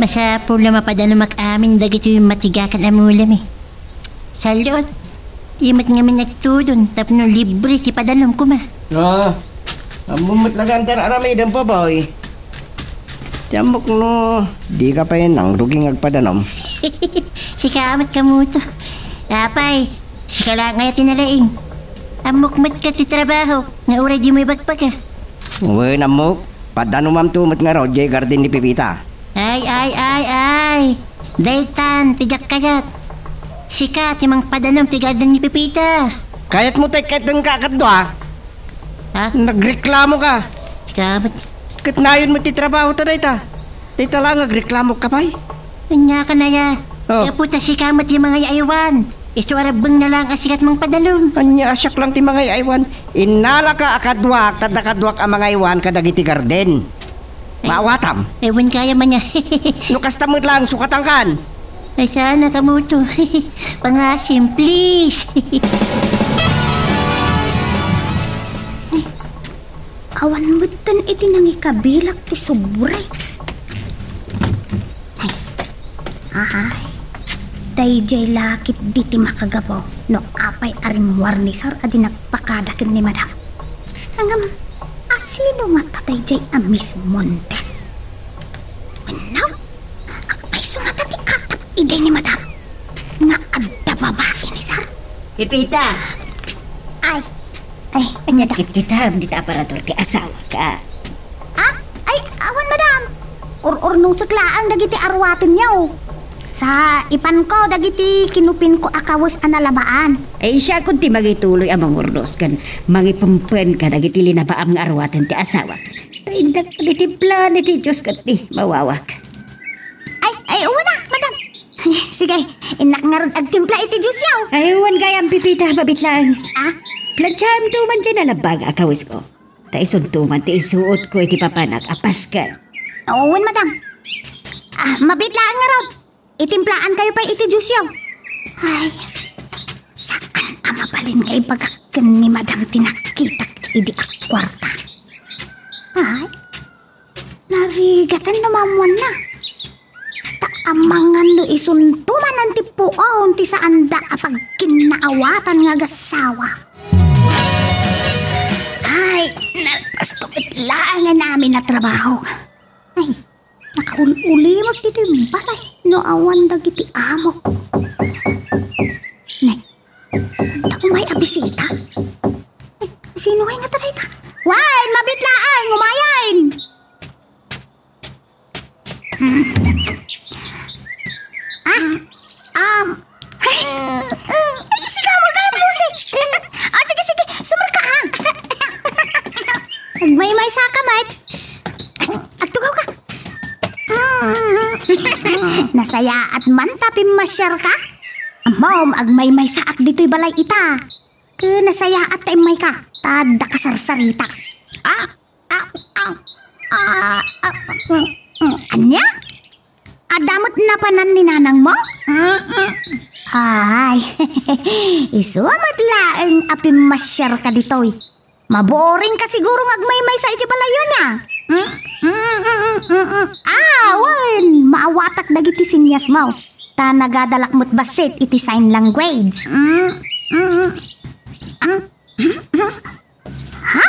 Masapul a mapadanumak amin dagitoy matigakan a mulam, eh. Salud, di met ngamin agtulon tapno libre ti padanum koma. Ah, ammom met laeng ti ar-aramidem, Popoy. Ti ammok no dika pay nangrugi nga agpadanum. Sika met, Kamuto. Apay, sika laeng aya ti nalaing. Ammok met ket ti trabahok nga uray dimo ibagbaga. Wen, ammok, padanumamto met ngarud diay garden ni Pepita. Ay, ay, ay, ay. Daytan ti diak kayat. Sika ti mangpadanum ti garden ni Pepita. Kayatmo tay kayat dayta a kadua? Ha? Nagreklamoka. Sika met. Ket nayon met ti trabahota dayta. Dayta laeng nga agreklamoka pay. Ania ka aya? Oh. Gapu ta sika met ti mangay-aywan. Isu a rabbengna laeng a sika ti mangpadanum. Ania a siak laeng ti mangay-aywan? Innalaka a kaduak, ta adda kaduak a mangaywan kadagiti garden. Ay. Maawatam. Ay, wen, kaya man aya. No kasta met laeng, sukatankan. Ay, saan a, Kamuto. Pangasim, please. Awan metten iti nangikabilak ti sobre. Ay. Ay. Daydiay la ketdi ti makagapu no apay a rimmuar ni sir a di nagpakada ken ni madam. Ngem, a sino ngata daydiay a Miss Montes? Wenno, agpayso ngata ti atap idi ni madam nga adda babai ni sir? Pepita! Ay, ay, ania da? Kitkitaem dita aparador ti asawak, a. Ah? Ay, awan, madam. Ur-urnosek laeng dagiti arwatenyo. Sa ipanko dagiti kinupinko a kawes a nalabaan. Ay, siakon ti mangituloy a mangurnos ken mangipempen kadagiti linabaam nga arwaten ti asawak. Ay, innak manitimpla iti Dios ket ni mawawak. Ay, ay, uwan na, madam. Sige, innak ngarud agtimpla iti juice yaw. Ay, uwan gayam, Pepita, mabit laeng. Ah? Planchaemto man diay nalabang a kawesko. Ta isunto man ti isuotko iti papanak a pasken. Uwan, madam. Ah, mabit laeng ngarud. Itimplaankayo pay iti juice yaw. Ay, saan a mabalin nga ibagak ken ni madam ti nakitak idi a kuarta. Ay, narigatan no maammuanna. Ta amangan no isunto manen ti puon ti saanda a pagkinnaawatan nga agassawa. Ay, nalpasko met laeng a namin a trabaho. Ay, nakaul-ulimek ditoy balay no awan dagiti amok. Nay, adda umay a bisita? Ay, sino ngay ngata dayta? Nasayaat man ta pimmasiarka? Ammom, agmaymaysaak ditoy balay ita. Ket nasayaat ta immayka, ta adda kasarsarita. Ah, ah, ah, ah, ah, mm, mm. Ania? Adda met napanan ni nanangmo? Mm, mm. Ay, isu met laeng a pimmasiarka ditoy. Maboring ka siguro nga agmaymaysa iti balayyo, ania? Mm, mm, mm, mm, mm. Ah, wen, maawatak dagiti sinyasmo. Ta nagadalak met bassit iti sign language. Mm, mm, mm. Ha?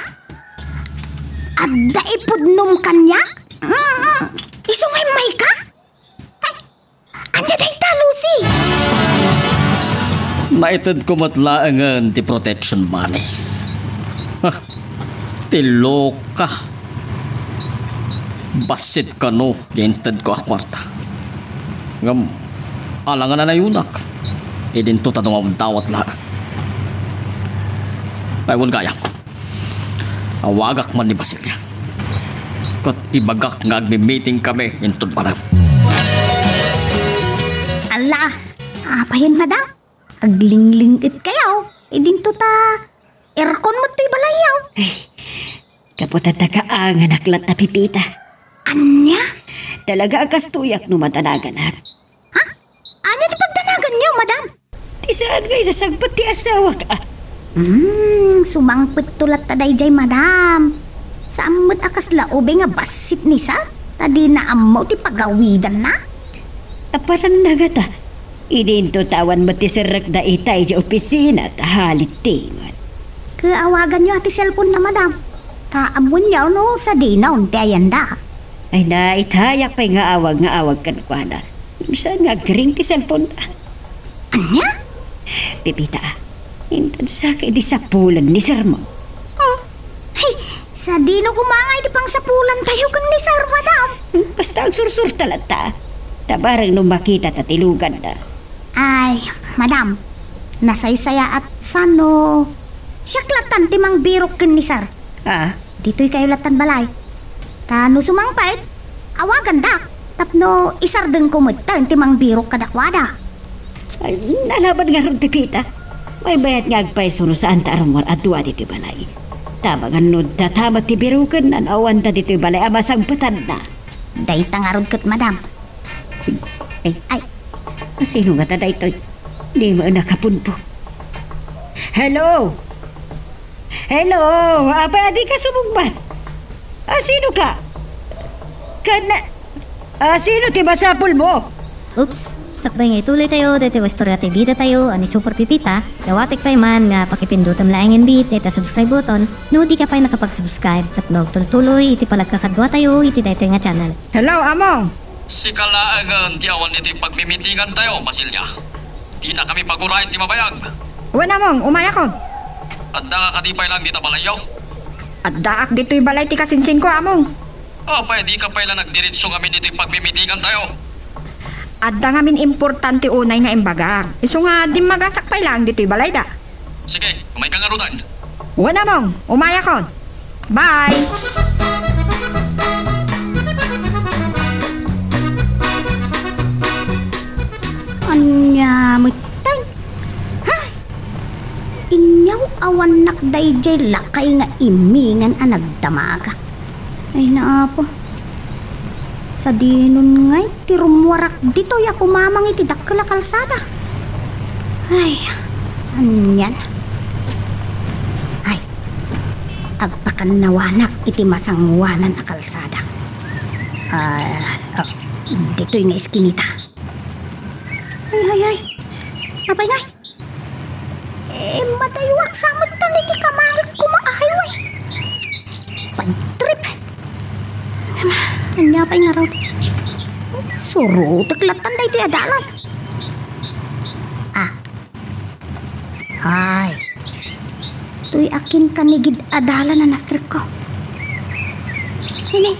Adda ipudnom kaniak? Mm, mm. Isu nga immayka? Ay, ania dayta, Lucy? Naitedko met laengen ti protection money. Ah, ti loka. Bassit kano ti intedko a kuarta. Ngem, alangan a nayunak, idinto ta dumawdawat laeng. Ay, wen gayam. Awagak man ni Basilia. Ket ibagak nga agmi-meeting kami inton balay. Ala, apayen, madam? Aglingling-et kayo. Idinto ta aircon met toy balayyo. Ay, gapu ta kaanganak latta, Pepita. Ania? Talaga a kastoyak no madanaganak. Ha? Ania ti pagdanaganyo, madam? Ti saan nga isasagpet ti asawak, a? Hmm, sumangpetto latta daydiay, madam. Saan met a kasla ubing nga bassit ni sir, ta dina ammo ti pagawidanna. Aparanna ngata, idinto ta awan met ti serrekda ita idiay opisina ta halitingen. Ket awaganyo a ti cellphone-na, madam. Ta ammoenyo no sadino ti ayanda. Ay, naitayak pay nga awag nga awag kenkuana. Saan nga agring ti cellphone-na? Ania? Pepita, intansaka idi sapulen ni sir-mo. Hmm. Hey, sadino koma nga iti pangsapulantayo ken ni sir, madam? Hmm, basta agsursurta latta. Ta bareng no makitata ti luganna. Ay, madam, nasaysayaat sano siak lattan ti mangbirok ken ni sir. Ah? Ditoy kayo lattan balay. Ta no sumangpet, awagandak tapno isardengko metten ti mangbirok kadakuada. Ay, nalaban ngarud, Pepita. Maymayat nga agpayso no saanta a rummuar a dua ditoy balay. Ta amangan no data met ti birokenna no awanda ditoy balay a masangpetanna. Dayta ngarud ket, madam. Ay, ay. Asino ngata daytoy? Di maen a kapunpo. Hello? Hello? Apay a dika sumungbat? Asino ka? Kan-, asino ti masapulmo? Oops! Sakbay nga ituloytayo daytoy nga istorya ti bidatayo a ni Super Pepita, dawatek pay man nga pakipindutem laengen dayta subscribe button no dika pay nakapag-subscribe tapno agtultuloy iti panagkakaduatayo iti daytoy nga channel. Hello, Among! Sika laengen ti awan ditoy pagmimitingantayo, Basilia. Dinakami pagurayen ti mabayag. Wen, Among, umayakon. Addaka kadi pay laeng dita balayyo? Addaak ditoy balay ti kasinsinko, Among. Apay dika pay la nagdiretso ngamin ditoy pagmimitingantayo? Adda ngamin importante unay nga imbagak. Isu nga dimmagasak pay laeng ditoy balayda. Sige, umayka ngaruden. Wen, Among, umayakon. Bye! Ania metten? Hay! Inyaw, awannak daydiay lakay nga imingan a nagdamagak. Ay, naapo. Sadinon ngay ti rummuarak ditoy a kumamang iti dakkel a kalsada. Ay, anian. Ay, agpakannawanak iti masangoanan a kalsada. Ah, ah, ditoy nga iskinita. Ay, ay, ay. Apay ngay? Eh, madayuak sa met tan iti kamarik koma a highway. Bad trip. Ania pay ngarud? Surotek lattan daytoy a dalan. Ah. Ay. Toy akin kanigid a dalan a nastrekko. Ini.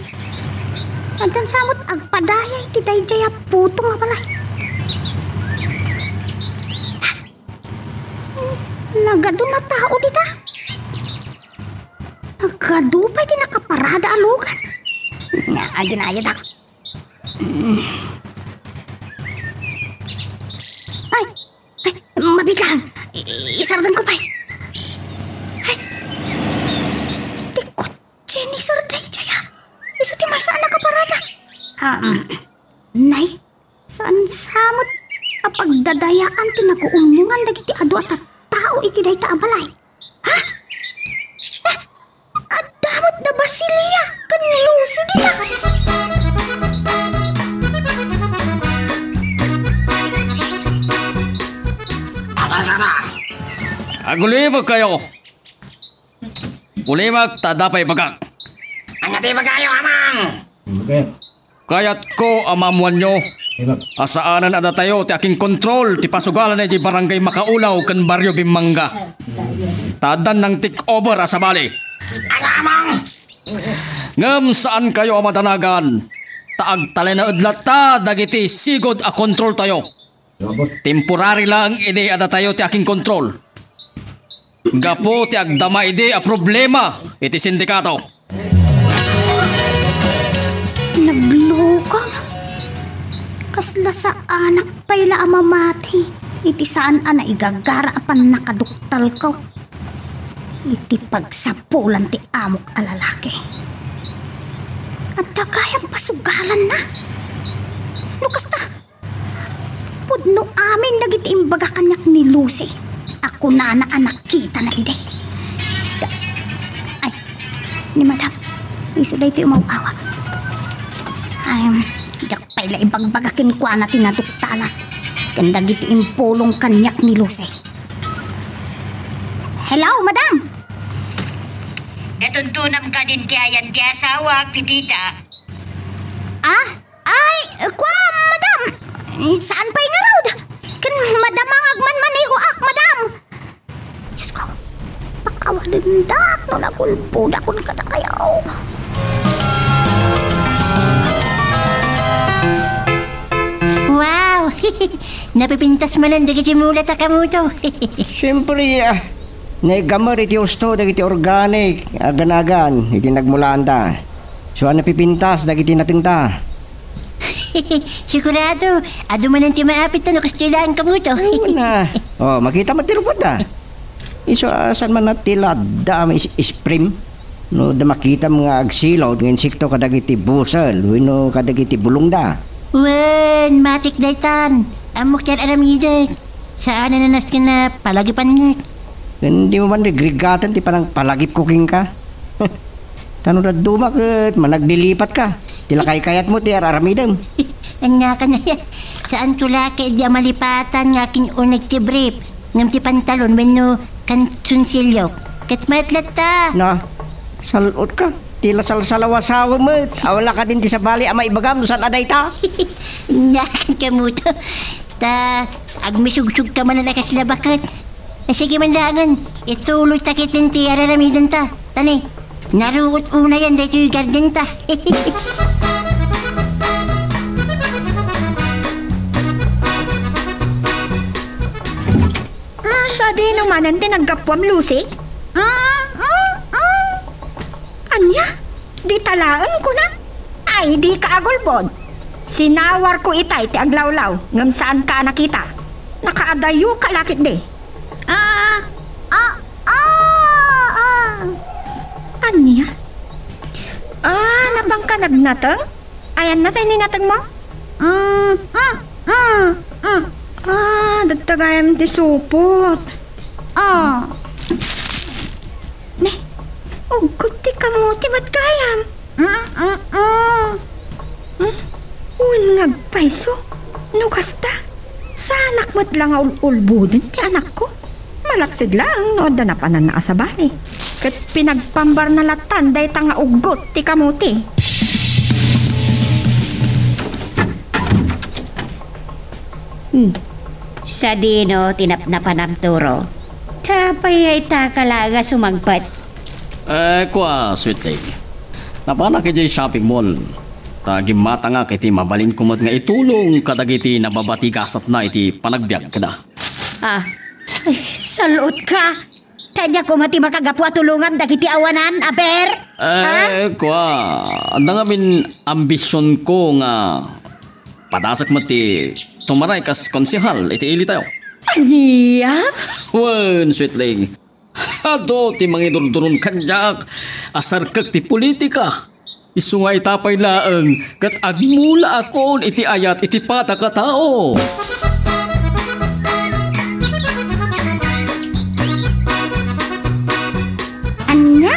Addan sa met agpadaya iti daydiay a putong a balay. Nagadu a tao dita. Nagadu pay ti nakaparada a lugan. Nga, aginayadak. Mm. Wait lang. I-, i-, isardenko pay. Ay! Ti kotse ni Sir daydiay, ah. Isu ti maysa a nakaparada. Ah, mm. Nay, saan sa met a pagdadayaan ti naguumngongan dagiti adu a tattao iti dayta a balay? Ha? Ah! Adda met da Basilia ken Lucy dita. Agulibek kayo. Ulimek ta adda pay ibagak. Ania ti ibagayo, Amang? Kayatko a maammoanyo a saanen a datayo ti akinkontrol ti pasugalan idiay Barangay Makaulaw ken Barrio Bimmanga. Ta addan nang-take over a sabali. Ngem saankayo a madanagan, ta agtalinaed latta dagiti sigud a kontroltayo. Temporary laeng idi a datayo ti akinkontrol. Gapu ti agdama idi a problema iti sindikato. Naglukong. Kasla saanak pay la a mamati iti saan a naigagara a pannakaduktalko iti pagsapulan ti amok a lalaki. Adda gayam pasugalanna. No kasta, pudno amin dagiti imbaga kaniak ni Lucy a kunana a nakitana idi. Ay, ni Madam, isu daytoy umaw-awag. Ay, diak pay la ibagbaga kenkuana ti naduktalak ken dagiti impulong kaniak ni Lucy. Hello, Madam! Natuntonam kadin ti ayan ti asawak, Pepita. Ah? Ay, kua, madam! Saan pay ngarud? Ken madama nga agmanmanehoak, madam! Diyos ko, pakawalendak no nagulbodak kadakayo. Wow! Napipintas manen dagiti mula ta kamuto. Siempre, ah, naigamer iti husto dagiti organic a ganagan iti nagmulaanta. So, a napipintas dagiti natengta. Sigurado, adu manen ti maapit no kastoy laeng kamuto. Una. Oh, makita met ti rupotta. Isu a saan man ti ladda a is-, isprim? No da makitam nga agsilod nga insekto kadagiti busel wenno kadagiti bulongda. Wen, matik daytan. Ammok ti ar-aramidek. Saan a nanas ken a palagipan met. Ken dimo man rigrigaten ti panangpalagipko kenka? Ta no dadduma ket managlilipatka, ti lakaykayatmo ti ar-aramidem. Ania kanayan? Saanko la ketdi a malipatan nga akin-uneg ti brief ngem ti pantalon wenno kantsonsiliok. Ket mayat latta. Na, sal-otka. Ti la salsalaw a sawen met. Awan la kadin ti sabali a maibagam no saan a dayta? Ania ken kamuto. Ta agmisugsogka manen a kasla baket. Sige man laengen, ituloyta ketdin ti ar-aramidenta. Tani, naruot unayen daytoy gardenta. Ah, sadino manen ti naggapuam, Lucy? Ah, ah, ah. Ania? Dita laeng, kuna? Ay, dika agulbod. Sinawarko itay ti aglawlaw, ngem saanka a nakita. Nakaadayoka la ketdi. Ah, ah, ah, ah. Ania? Ah, napanka nagnateng? Ayanna tay ninatengmo? Mm, mm, mm, mm. Ah, dagta gayam ti supot. Ah. Ne, uggot ti kamote met gayam. Mm, mm, mm. Hmm? Wen nga agpayso. No kasta, saanak met la nga ul-ulboden ti anakko. Malaksid laeng no adda napananna a sabali. Ket pinagpambarna lattan dayta nga uggot ti kamote. Hmm. Sadino ti napnapanam, Turo? Apay a itaka laeng a sumangpet? Eh, kua, Sweet Lady. Napanak idiay shopping mall. Ta gimmatangak iti mabalinko met nga itulong kadagiti nababatigasatna iti panagbiag keda. Ah, ay, sal-otka. Kanya koma ti makagapu a tulongam dagiti awanan, aber? Eh, kua, adda ngamin ambisionko nga padasek met ti tumaray kas konsehal iti ilitayo. Ania? Wen, Sweetling. Adu ti mangidurduron kaniak a sarkek ti politika. Isu nga ita pay laeng ket agmulaakon iti ayat iti pada nga tao. Ania?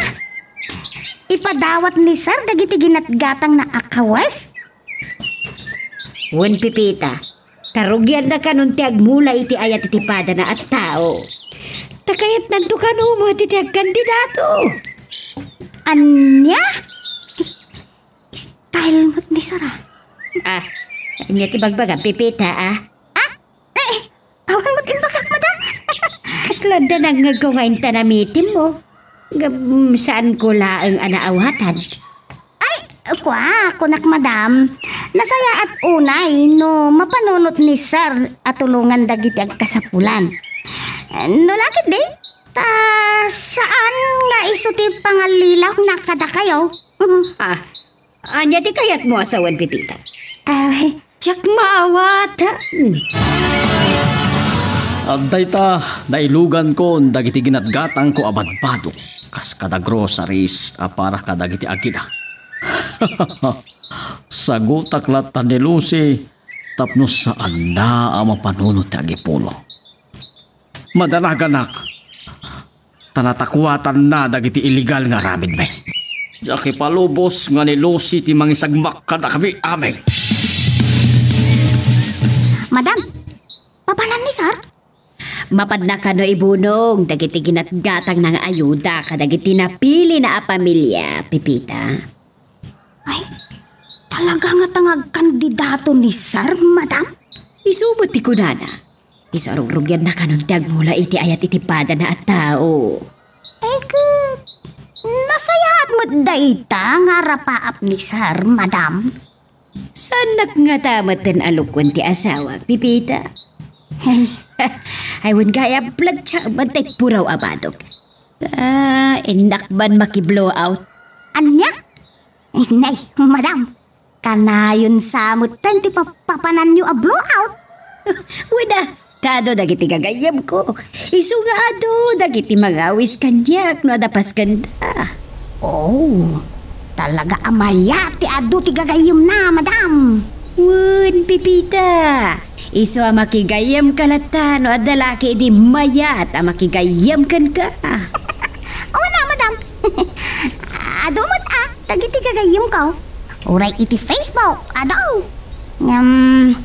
Ipadawat ni Sir dagiti ginatgatangna a kawes? Wen, Pepita, ta rugianna kanon ti agmula iti ayat iti padana a tao. Ta kayatnanto kano met iti agkandidato. Ania? Style met ni Sir, a. Ah, ania ti bagbagam, Pepita, a? Ah? Eh, awan met imbagak, madam. Kasla adda nangngegko nga inta namitimmo. Ngem saanko laeng a naawatan. Ay, kua, kunak, madam. Nasayaat unay no mapanunot ni Sir a tulongan dagiti agkasapulan. No la ketdi, ta saan nga isu ti pangallilawna kadakayo. Mhm. Ah, ania ti kayatmo a sawen, Pepita? Ah, Diak maawatan. Adda ita, nailugankon dagiti ginatgatangko a badbadok, kas kada groceries a para kadagiti agina. Sagutak latta ni Lucy tapno saanna a mapanunot ti agipulo. Madanaganak, ta natakuatanna dagiti illegal nga aramidmi. Diak ipalubos nga ni Lucy ti mangisagmak kadakami amin. Madam, mapanan ni Sir? Mapanna kano ibunong dagiti ginatgatangna nga ayuda kadagiti napilina a pamilia, Pepita. Ay, talaga ngata nga agkandidato ni Sir, madam? Isu met ti kunana. Isu a rugrugianna kanon ti agmula iti ayat iti padana a tao. Ay, ket, nasayaat met dayta nga arapaap ni Sir, madam. Saannak ngata metten a lukon ti asawak, Pepita? Ay, wen, kaya platsa met ti puraw a badok. Ah, innak ban maki-blowout. Ania? Nay, madam, kanayon sa metten ti papapananyo a blowout. Wen a, ta adu dagiti gagayyemko. Isu nga adu dagiti mangawis kaniak no adda paskanda. Oh, talaga a mayat ti adu ti gagayyemna, madam. Wen, Pepita, isu a makigayyemka latta no adda laki idi mayat a makigayyem kenka. Una, madam. Adu met a, dagiti gagayyemko. Uray iti Facebook, adu. Ngem,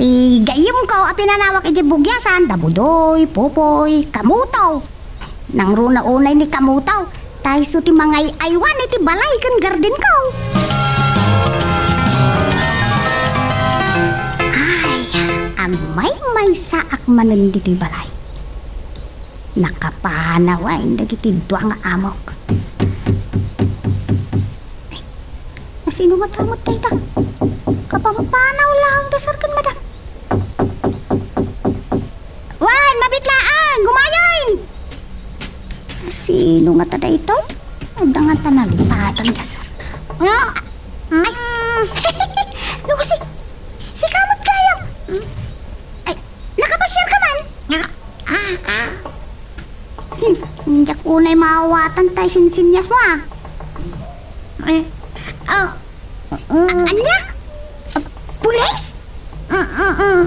ti gayyemko a pinanawak iti bugiasan, Dabudoy, Popoy, Kamuto. Nangruna unay ni Kamuto, ta isu ti mangay-aywan iti balay ken gardenko. Ay, agmaymaysaak manen ditoy balay. Nakapanawen dagiti dua nga amok. Ay, asino nga tamot dayta? Kapampanaw laeng da Sir ken madam. Wen, mabit laeng, gumayon! Sino ngata daytoy? Adda ngata nalipatan da Sir. Ay, Lucy, sika met gayam. Ay, nakapasiarka man? Hmm, diak unay maawatan tay sinsinyasmo, a. Eh, oh. A-, ania? Pulis? Mm, mm, mm.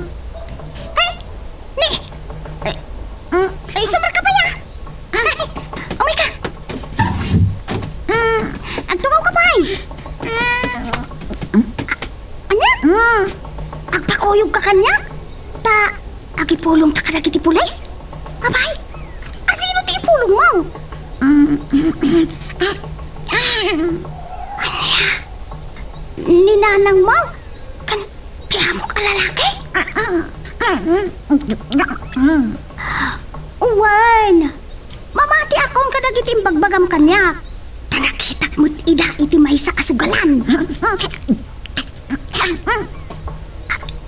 Ay, ni, ay, mm, ay, sumar ka pa ya. Ay, umay ka. Mm, agtugaw ka pa, ay. Mm. Ania? Mm. Agpakuyog ka kaniak? Ta, agipulongta kadagiti pulis? Abay, asino ti ipulongmo? Mm, mm, mm. Ania? Ni nanangmo? Ken ti amok a lalaki? Wen, mamatiakon kadagiti imbagbagam kaniak. Ta nakitak met ida iti maysa a sugalan.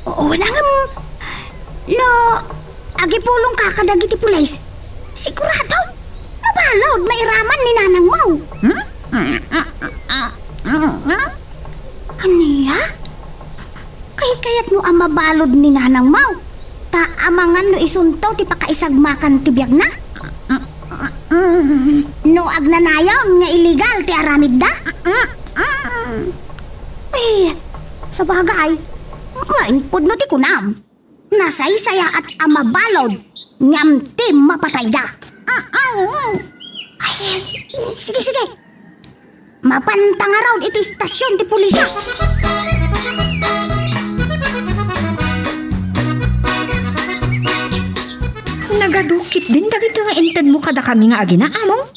Wen, ngem, no agipulongka kadagiti pulis, sigurado, mabalud mairaman ni nanangmo. Ania? Kaykayatmo a mabalud ni nanangmo? Ta amangan no isunto ti pakaisagmakan ti biagna? No agnanayon nga illegal ti aramidda? Eh, sabagay, nga impudno ti kunam. Nasaysayaat a mabalud ngem ti mapatayda. Ay, sige, sige. Mapanta ngarud iti istasyon ti pulisya. Nagadukit din dagito nga intedmo kadakami nga agina, Among?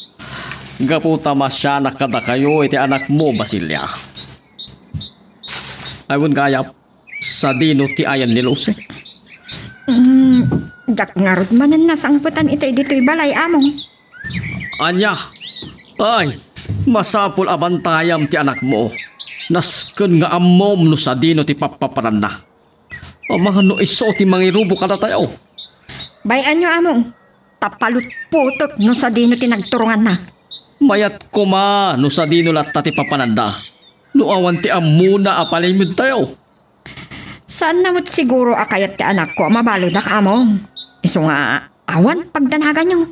Gapu ta masianak kadakayo iti anakmo, Basilia. Ay, wen gayam, sadino ti ayan ni Lucy? Mm, diak ngarud manen nasangpetan itay ditoy balay, Among. Ania? Ay, masapul a bantayam ti anakmo. Nasken nga ammom no sadino ti pappapananna. Amangan no isu ti mangirubo kadatayo. Bay-anyo, Among. Ta palutputek no sadino ti nagturonganna. Mayat koma no sadino latta ti papananda. No awan ti ammona a palimedtayo. Saanna met siguro a kayat ti anakko a mabaludak, Among. Isu nga awan pagdanaganyo.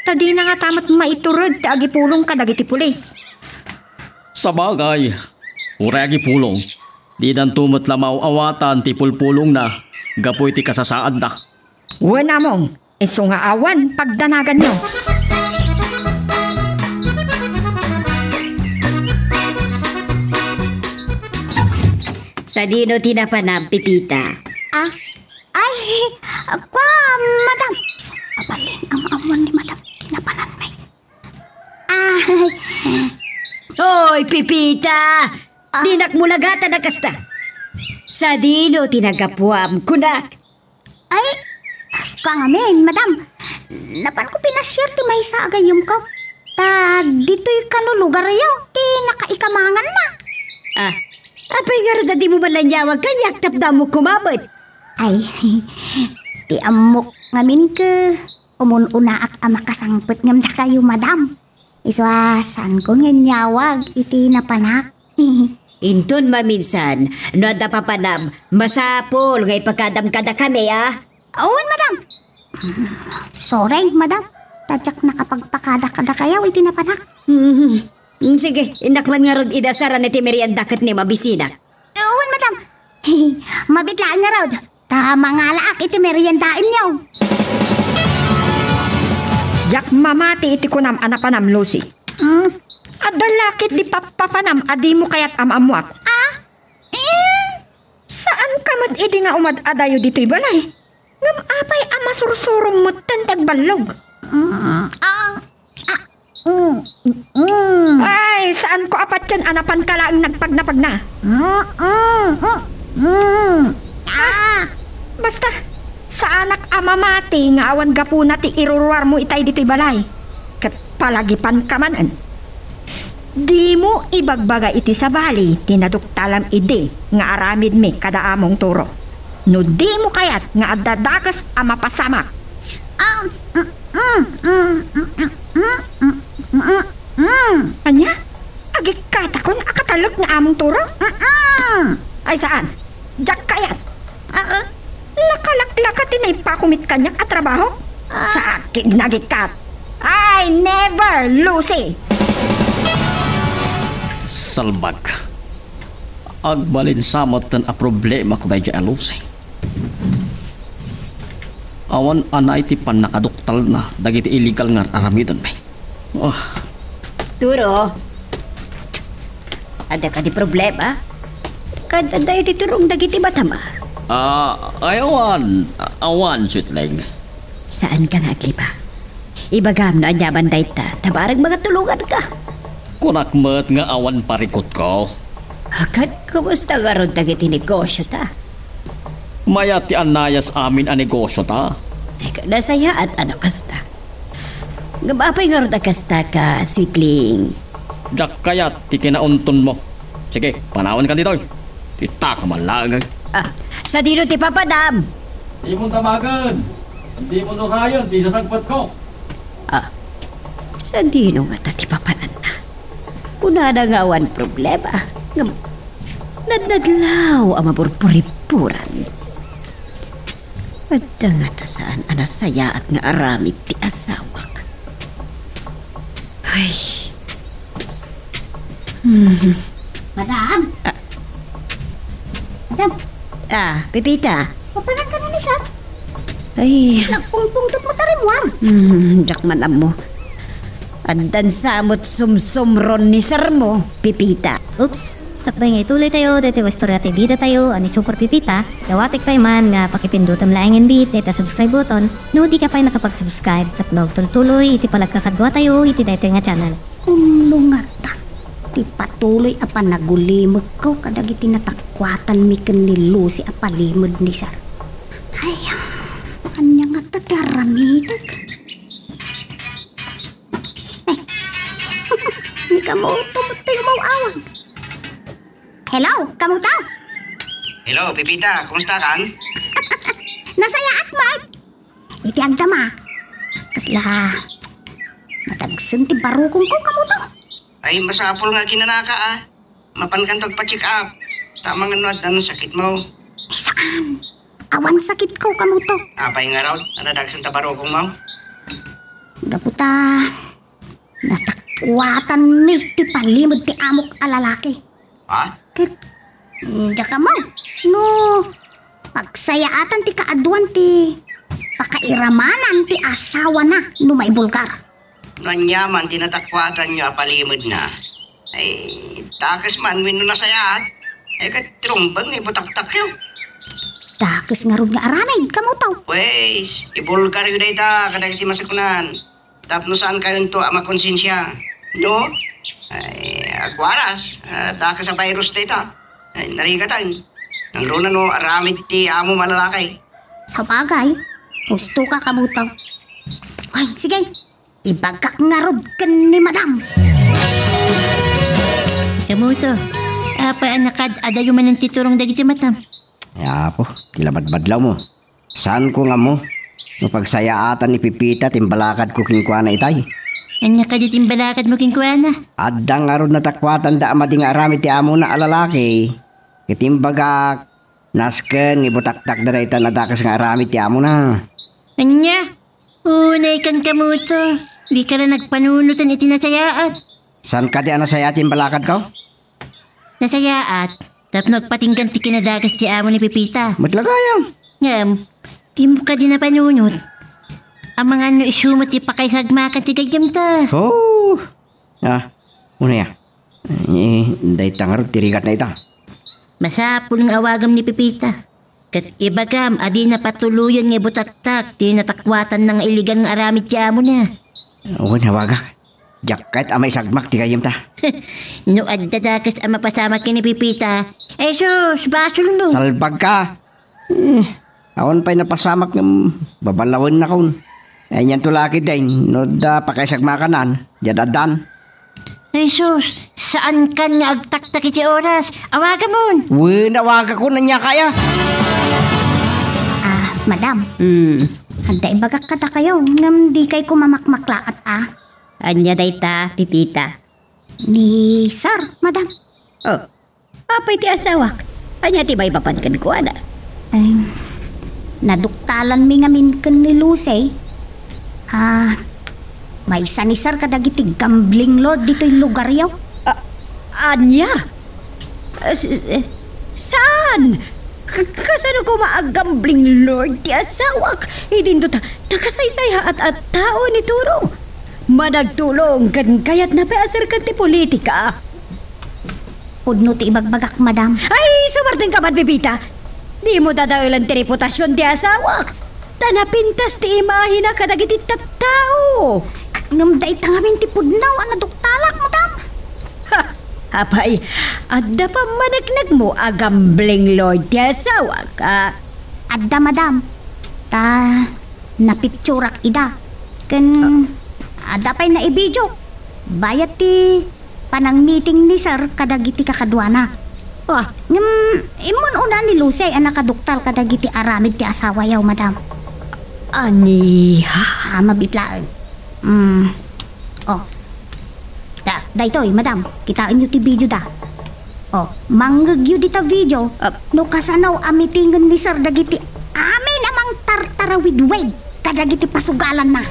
Ta dina ngata met maitured ti agipulong kadagiti pulis. Sabagay, uray agipulong, dinanto met la maaw-awatan ti pulpulongna gapu iti kasasaadna. Wen, Among, isu nga awan pagdanaganyo. Sadino ti napanam, Pepita? Ah, ay, kua, madam. Mabalin a maammuan ni madam ti napananmi. Ah, hoy, Pepita! Ah. Dinak mo lagatan a kasta. Sadino ti naggapuam, kunak? Ay, kua ngamin, madam. Napanko pinasiar ti maysa a gayyemko. Ta ditoy kano lugaryo ti nakaikamanganna. Ah, apay ngarud a dimo man la inyawag kaniak tapno ammok koma met? Ay, ti ammok ngamin ket umun-unaak a makasangpet ngem dakayo, madam. Isu a saanko nga inyawag iti napanak. Inton maminsan, no adda papanam, masapul nga ipakadam kadakami, a? Wen, madam. Sorry, madam. Ta diak nakapagpakada kadakayo iti napanak. Hmm. Sige, innak man ngarud idasaran iti merienda ket ni mabisina. Wen, madam. Mabiit laeng ngarud, ta mangalaak iti meriendaenyo. Diak mamati iti kunam a napanam, Lucy. Mm. Adda la ketdi pappapanam a dimo kayat a maammuak. Ah? Eh? Saanka met idi nga umad-adayo ditoy balay? Ngem apay a masursurom metten ti agballog? Mm, ah, ah, mm, mm. Ay, saanko a patien a napanka laeng nagpagnapagna. Mm, mm, mm, mm. Ah! Basta, saanak a mamati nga awan gapuna ti iruruarmo itay ditoy balay. Ket palagipanka manen. Dimo ibagbaga iti sabali ti naduktalam idi nga aramidmi kada Among Turo. No dimo kayat nga adda dakes a mapasamak. Ah, mm, mm, mm. Ania? Agikkatakon a katalek nga Among Turo? Mm-mm. Ay, saan? Diak kayat. Ah, ah. Nakalaklaka ti naipakom met kaniak a trabaho. Ah. Sakit nagikkat. Ay, never, Lucy! Salbag. Agbalin sa metten a problema kadaydi a Lucy. Awan anay ti pannakaduktalna dagiti illegal nga ar-aramidenmi. Ah. Turo, adda kadi problema? Kad adda iti turong dagiti matam a? Ah, ay awan, awan, Sweetleng. Saanka nga aglibak. Ibagam no aniaman dayta, ta bareng makatulonganka. Kunak met nga awan parikutko. Ket kumusta ngarud dagiti negosiota? Mayat ti annayas amin a negosiota. Ay, nasayaat a no kasta. Ngem apay ngarud a kastaka, Sweetling? Diak kayat ti kinauntonmo. Sige, panawanka ditoy. Ti taka man laeng. Ah, sadino ti papanam? Dimo damagen. Dimo nurayen ti isasagpetko. Ah, sadino ngata ti papananna? Kunana nga awan problema. Ngem nadnadlaw a maburpuripuran. Adda ngata saan a nasayaat nga aramid ti asawak. Ay. Hmm. Madam? Ah. Madam? Ah, Pepita. Mapananka na ni sir? Ay. Nagpungpungtot mo ta rimmuar. Hmm, diak man ammo. Addan sa met sumsumron ni sir mo, Pepita. Oops. Sakbay nga ituloy tayo, daytoy nga istorya ti bida tayo, a ni Super Pepita, dawatek pay man nga pakipindutem laengen dayta subscribe button, no di ka pay nakapag-subscribe, tapno agtultuloy iti panagkakadua tayo iti daytoy nga channel. Umno ngata ti patuloy a panagulimekko kadagiti natakuatanmi ken ni Lucy a palimed ni sir. Ay, ania ngata ti aramidek? Ay, ni Kamuto met ti umaw-awag. Hello, Kamuto? Hello, Pepita. Kumusta kan? Nasayaat met. Iti agdama, kasla nadagsen ti barukongko, Kamuto. Ay, masapul nga kinanaka, a. Mapankanto agpa-check up. Ta amangan no addan sakitmo. Ay, saan? Awan sakitko, Kamuto. Apay ngarud a nadagsen ta barukongmo? Gapu ta natakuatanmi ti palimed ti amok a lalaki. Ha? Ket, mm, diak ammo no pagsayaatan ti kaaduan ti pakairamanan ti asawana no maibulgar. No aniaman ti natakuatanyo a palimedna, ay, dakes man wenno nasayaat, ay, ket rumbeng nga ibutaktakyo. Dakes ngarud nga aramid, Kamuto. Pues, ibulgaryo dayta kadagiti masakunan. Tapno saankayonto a makonsensia. No? Ay, agwaras, a, dakes a virus dayta. Ay, narigatan. Nangruna no aramid ti amo a lalaki. Sabagay, husto ka, Kamuto. Ay, sige, ibagak ngarud ken ni Madam. Kamuto, apay a nakaad-adayo manen ti turong dagiti matam? Ay, Apo, ti labadbadlawmo. Saanko nga ammo no pagsayaatan ni Pepita ti imbalakadko kenkuana itay. Ania kadi ti imbalakadmo kenkuana? Adda ngarud natakuatanda a madi nga aramid ti amona a lalaki. Ket imbagak, nasken nga ibutaktakda dayta a dakes nga aramid ti amona. Ania? Unay kan, Kamuto. Dika la nagpanunoten iti nasayaat. Saan kadi a nasayaat ti imbalakadko? Nasayaat, tapno agpatinggan ti kinadakes ti amo ni Pepita. Met la gayam. Ngem, dimo kadi napanunot? Amangan no isu met ti pakaisagmakan ti gayyemta. Oh. Ah, unay a. Eh, dayta ngarud ti rigatna ita. Masapul nga awagam ni Pepita. Ket ibagam a dina patuloyen nga ibutaktak ti natakuatanna nga iligan nga aramid ti amona. Wen, awagak. Diak ket a maisagmak ti gayyemta. No adda dakes a mapasamak ken ni Pepita, ay sus, basolmo. Salbagka. Eh, awan pay napasamak ngem babalawennakon. Ay, nianto la ketdin, no adda pakaisagmakanan, diad addan. Ay sus, saankan nga agtaktak iti oras. Awagamon! Wen, awagakon, ania kaya? Ah, Madam. Hmm. Adda ibagak kadakayo, ngem dikayko mamakmaklaat, a. Ania dayta, Pepita? Ni Sir, Madam. Oh, apay ti asawak? Ania ti maipapan kenkuana? Ay, naduktalanmi ngamin ken ni Lucy. Ah, maysa ni Sir kadagiti gambling lord ditoy lugaryo. Ah, ania? Ah, s-, s-, saan? K-, kasano koma a gambling lord ti asawak? Idinto ta, nakasaysayat a tao ni Turo. Managtulong ken kayatna pay a serkan ti politika. Pudno ti ibagbagak, Madam. Ay, sumartenka man, Pepita. Dimo dadaelan ti reputasion ti asawak. Ta napintas ti imahena kadagiti tattao. Ngem dayta ngamin ti pudno a naduktalak, Madam. Ha, apay, adda pammaneknekmo a gambling lord ti asawak, a? Adda, Madam. Ta napicturak ida. Ken adda pay naibidiok. Bayat ti panangmiting ni Sir kadagiti kakaduana. Ah. Ngem, immuna ni Lucy a nakaduktal kadagiti aramid ti asawayo, Madam. Ania? Ah, mabiit laeng. Mm. Oh. Da-, daytoy, Madam. Kitaenyo ti video da. Oh, mangngegyo dita video. Ah. No kasano a mitingen ni Sir dagiti amin a mangtar-, arawidwid kadagiti pasugalanna.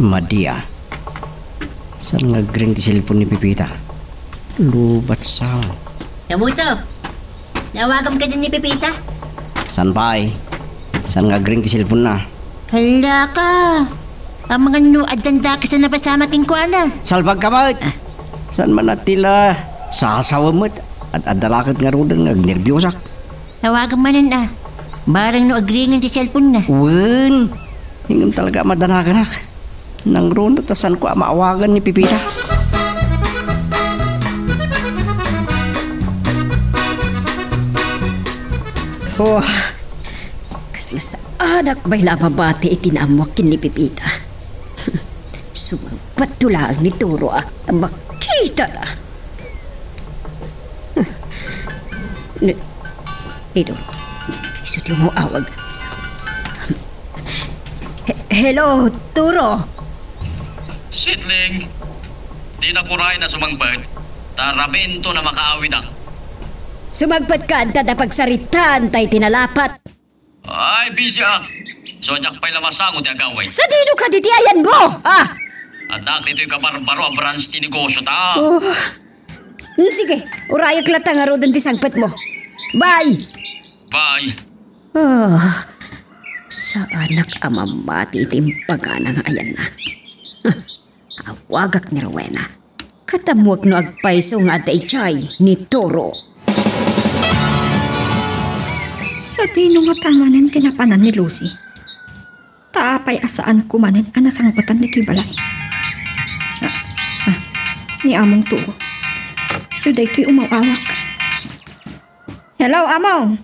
Madi a. Saan nga agring ti cellphone ni Pepita? Lubat sa. Kamuto, naawagam kadi ni Pepita? Saan pay? Saan nga agring ti cellphone na? Hala ka. Amangan no addan dakes a napasama kenkuana. Salbag ka met. Ah. Saan man a ti la sasawem met. Ad-adda la ket ngaruden nga agnerbiosak. Tawagam manen a. Barang no agringen ti cellphone na. Wen. Ngem talaga a madanaganak. Nangruna ta saanko a maawagan ni Pepita. Oh, kasla saanak pay la a mabati iti naammoak ken ni Pepita. Sumangpetto laeng ni Turo a makitana. Ne-, Didon, isu ti umaw-awag. He-, hello, Turo. Sidling, dinak uray a sumangpet, ta rabiinto a makaawidek. Sumangpet ka anta ta pagsaritaanta iti nalapat. Ay, busy ak. Isu a diak pay la masango ti agawid. Sadino kadi ti ayanmo? Ah! Addaak ditoy kabarbaro a branch ti negosyota. Oh. Mm, sige, urayek latta ngaruden ti sangpetmo. Bye! Bye! Ah, saanak a mamati iti imbagana nga ayanna. Awagak ni Rowena. Ket ammoak no agpayso nga adda idiay ni Turo. Sadino ngata manen ti napanan ni Lucy? Ta apay a saanko manen a nasangpetan ditoy balay? Ah, ah, ni Among Turo. Isu daytoy umaw-awag. Hello, Among!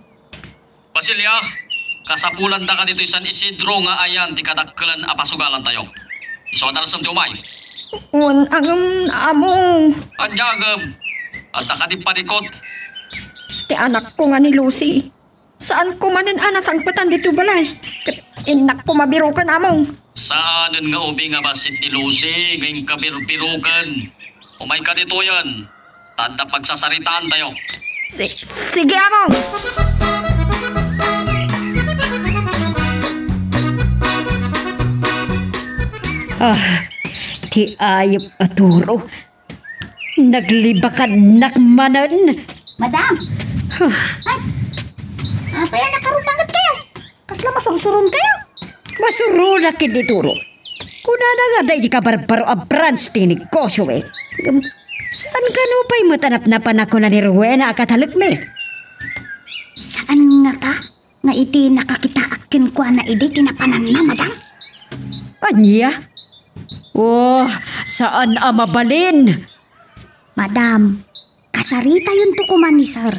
Basilia, kasapulanda ka ditoy San Isidro nga ayan ti kadakkelan a pasugalantayo. Isu a darasem ti umay. Wen, ngem, Among. Ania ngem? Adda kadi parikut? Ti anakko nga ni Lucy. Saanko manen a nasangpetan ditoy balay. Ket innakko mabiruken, Among. Saanen nga ubing a bassit ni Lucy nga inka birbiruken. Umayka ditoyen. Ta adda pagsasaritaantayo. Si-, sige, Among! Ah, ti ayep a Turo. Naglibakannak manen. Madam! Huh. Ay! Apay a nakarumanget kayo? Kasla masursuron kayo? Masuronak ken ni Turo. Kunana nga adda iti kabarbaro a branch ti negosyo, eh. Ngem, saan kano pay met a napnapanak kuna ni Rowena a katalekmi? Saan ngata nga iti nakakitaak kenkuana idi ti napananna, madam? Ania? Oh, saan a mabalin. Madam, kasaritayonto koma ni Sir.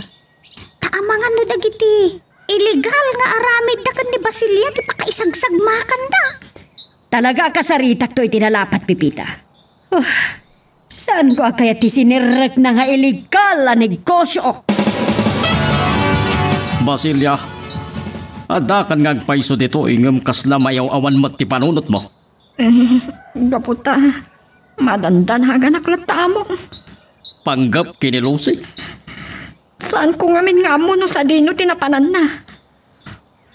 Ta amangan no dagiti illegal nga aramidda ken ni Basilia ti pakaisagsagmakanda. Talaga a kasaritakto iti nalapat, Pepita. Oh, saanko a kayat ti sinerrekna nga illegal a negosyo? Basilia, addakan nga agpayso ditoy ngem kasla mayaw-awan met ti panunotmo. Eh, gapu ta madandanaganak latta, Among. Panggep ken ni Lucy? Saanko ngamin nga ammo no sadino ti napananna.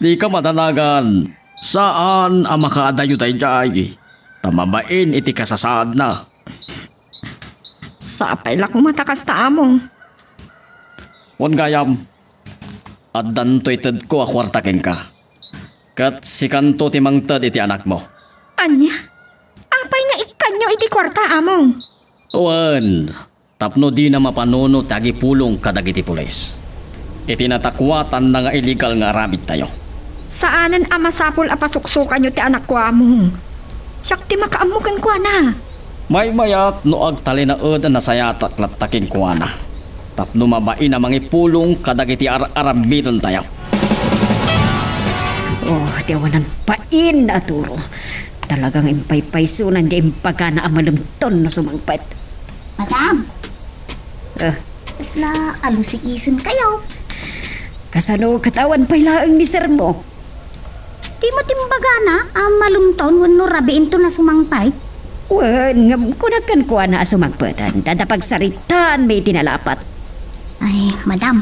Dika madanagan, saan a makaadayo daydiay, ta mabain iti kasasaadna. Sapay la koma ta kasta, Among. Wen gayam, addanto itedko a kuarta kenka. Ket sikanto ti mangted iti anakmo. Ania? Apay nga ikkanyo iti kuarta, Among? Wen, tapno dina mapanunot ti agipulong kadagiti pulis iti natakuatanna nga illegal nga aramidtayo. Saanen a masapul a pasuksokanyo ti anakko, Among. Siak ti makaammo kenkuana. Maymayat no agtalinaed a nasayatak latta kenkuana tapno mabain a mangipulong kadagiti ar-aramidentayo. Oh, ti awanan bain a Turo. Talagang impaypaysonan ti imbagana a malemton no sumangpet. Madam! Ah. Kasla alusiisen kayo. Kasano ket awan pay laeng ni Sir mo? Di met imbagana a malemton wenno rabiinto na sumangpet? Wen, ngem kunak kenkuana a sumangpetan, ta adda pagsaritaanmi iti nalapat. Ay, madam,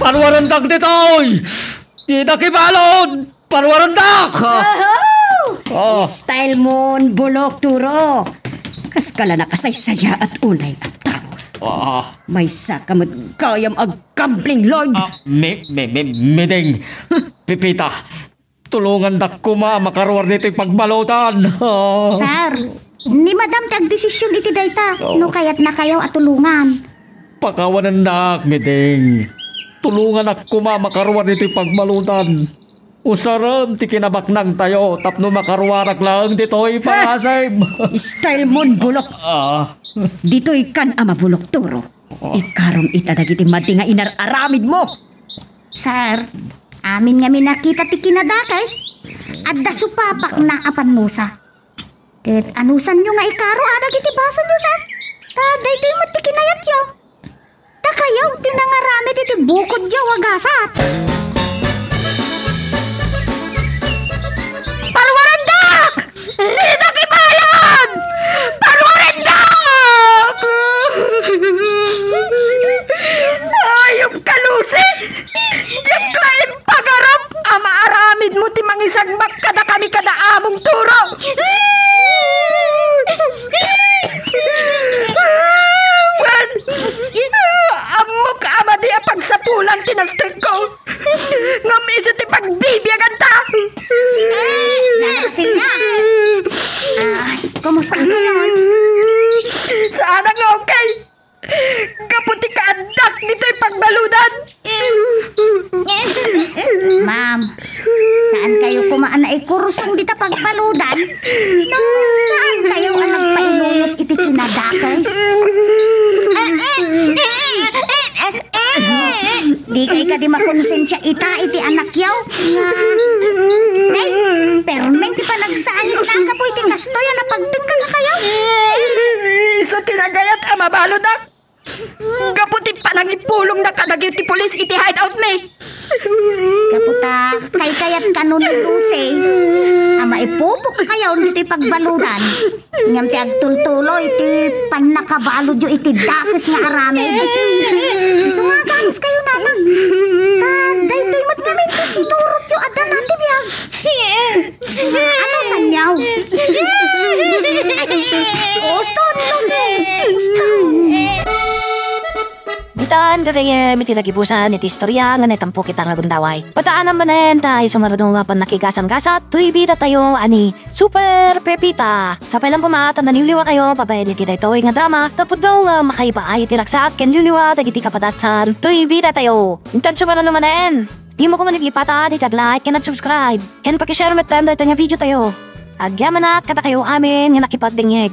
Paruarendak ditoy! Dita kibalon! Paruarendak! Oho! Oh. Style mon, bulok, turo. Kas ka la nakasaysayaat unay a tao. Ah. Maysa ka met gayam a gambling lord. Ah, mi, mi, mi, miding. Pipita, tulongandak koma a makaruar ditoy pagbalutan. Ah. Sir, ni Madam ti agdesisyon iti dayta. Oh. No kayatnakayo a tulongan. Pakawanendak, miding. Tulonganak koma a makaruar ditoy pagbalutan. Usarem ti kinabaknangtayo tapno makaruarak laeng ditoy pangasem. Style mon, bulok. Ah. Ditoy kan a mabulok, Turo. Ikarom ita dagiti madi nga inar-aramidmo. Sir, amin ngamin a kita ti kinadakes, adda supapakna a pannusa. Ket anusanyo nga ikaro a dagiti basolyo, sir? Ta daytoy met ti kinayatyo. Ta kayo ti nangaramid iti bukodyo a gasat. Paruarendak! Dinak ibalud! Paruarendak! Ayup ka, Lucy! Diak laeng pagarup a maaramidmo ti mangisagmak kadakami kada among Turo! Wen, ammok a madi a pagsapulan ti nastekko. Ngem isu ti pagbibiaganta. Eh, nakasin nga. Ah, kumusta ngayon? Saan nga okay? Gapu ti kaaddak ditoy pagbaludan. Ma'am, saan kayo kumaan a ikursong dita pagbaludan? No, saan kayo a nagpailuyos iti kinadakes? Di kay kadi makonsensya ita iti anakyaw nga, nay, permen ti panagsangit na gapu iti kastoy a napagteng kadakayo. Isu ti nagayat a mabaludak. Gapu ti panangipulongda kadagiti pulis iti hideout mi. Gapu ta kaykayat kano ni Lucy a maipupok kayo ditoy pagbaludan. Ngem ti agtultulo iti pannakabaludyo iti dakes nga aramid. Isu nga aganus kayo, Nanang. Ta daytoy met ngamin ti sinurotyo a dana ti biag. Ano sanyaw? Uston, Lucy! Uston! Ditan gagayyem iti nagibusan iti istorya nga naitampo kita nga gundaway. Pataanam manen ta isu nga rudong nga pannakigasam-gasat, toy bidatayo a ni Super Pepita. Sapay lang koma ta naliwliwa kayo babaen iti daytoy nga drama, tapno nga makaipaay iti ragsak ken liwliwa dagiti kapadasan, toy bidatayo. Intan sumaruno manen. Dimo koma ipata ti nag-like ken nag-subscribe, ken paki-share met daytoy nga video tayo. Agyamanak kadakayo amin nga nakipagdengngeg.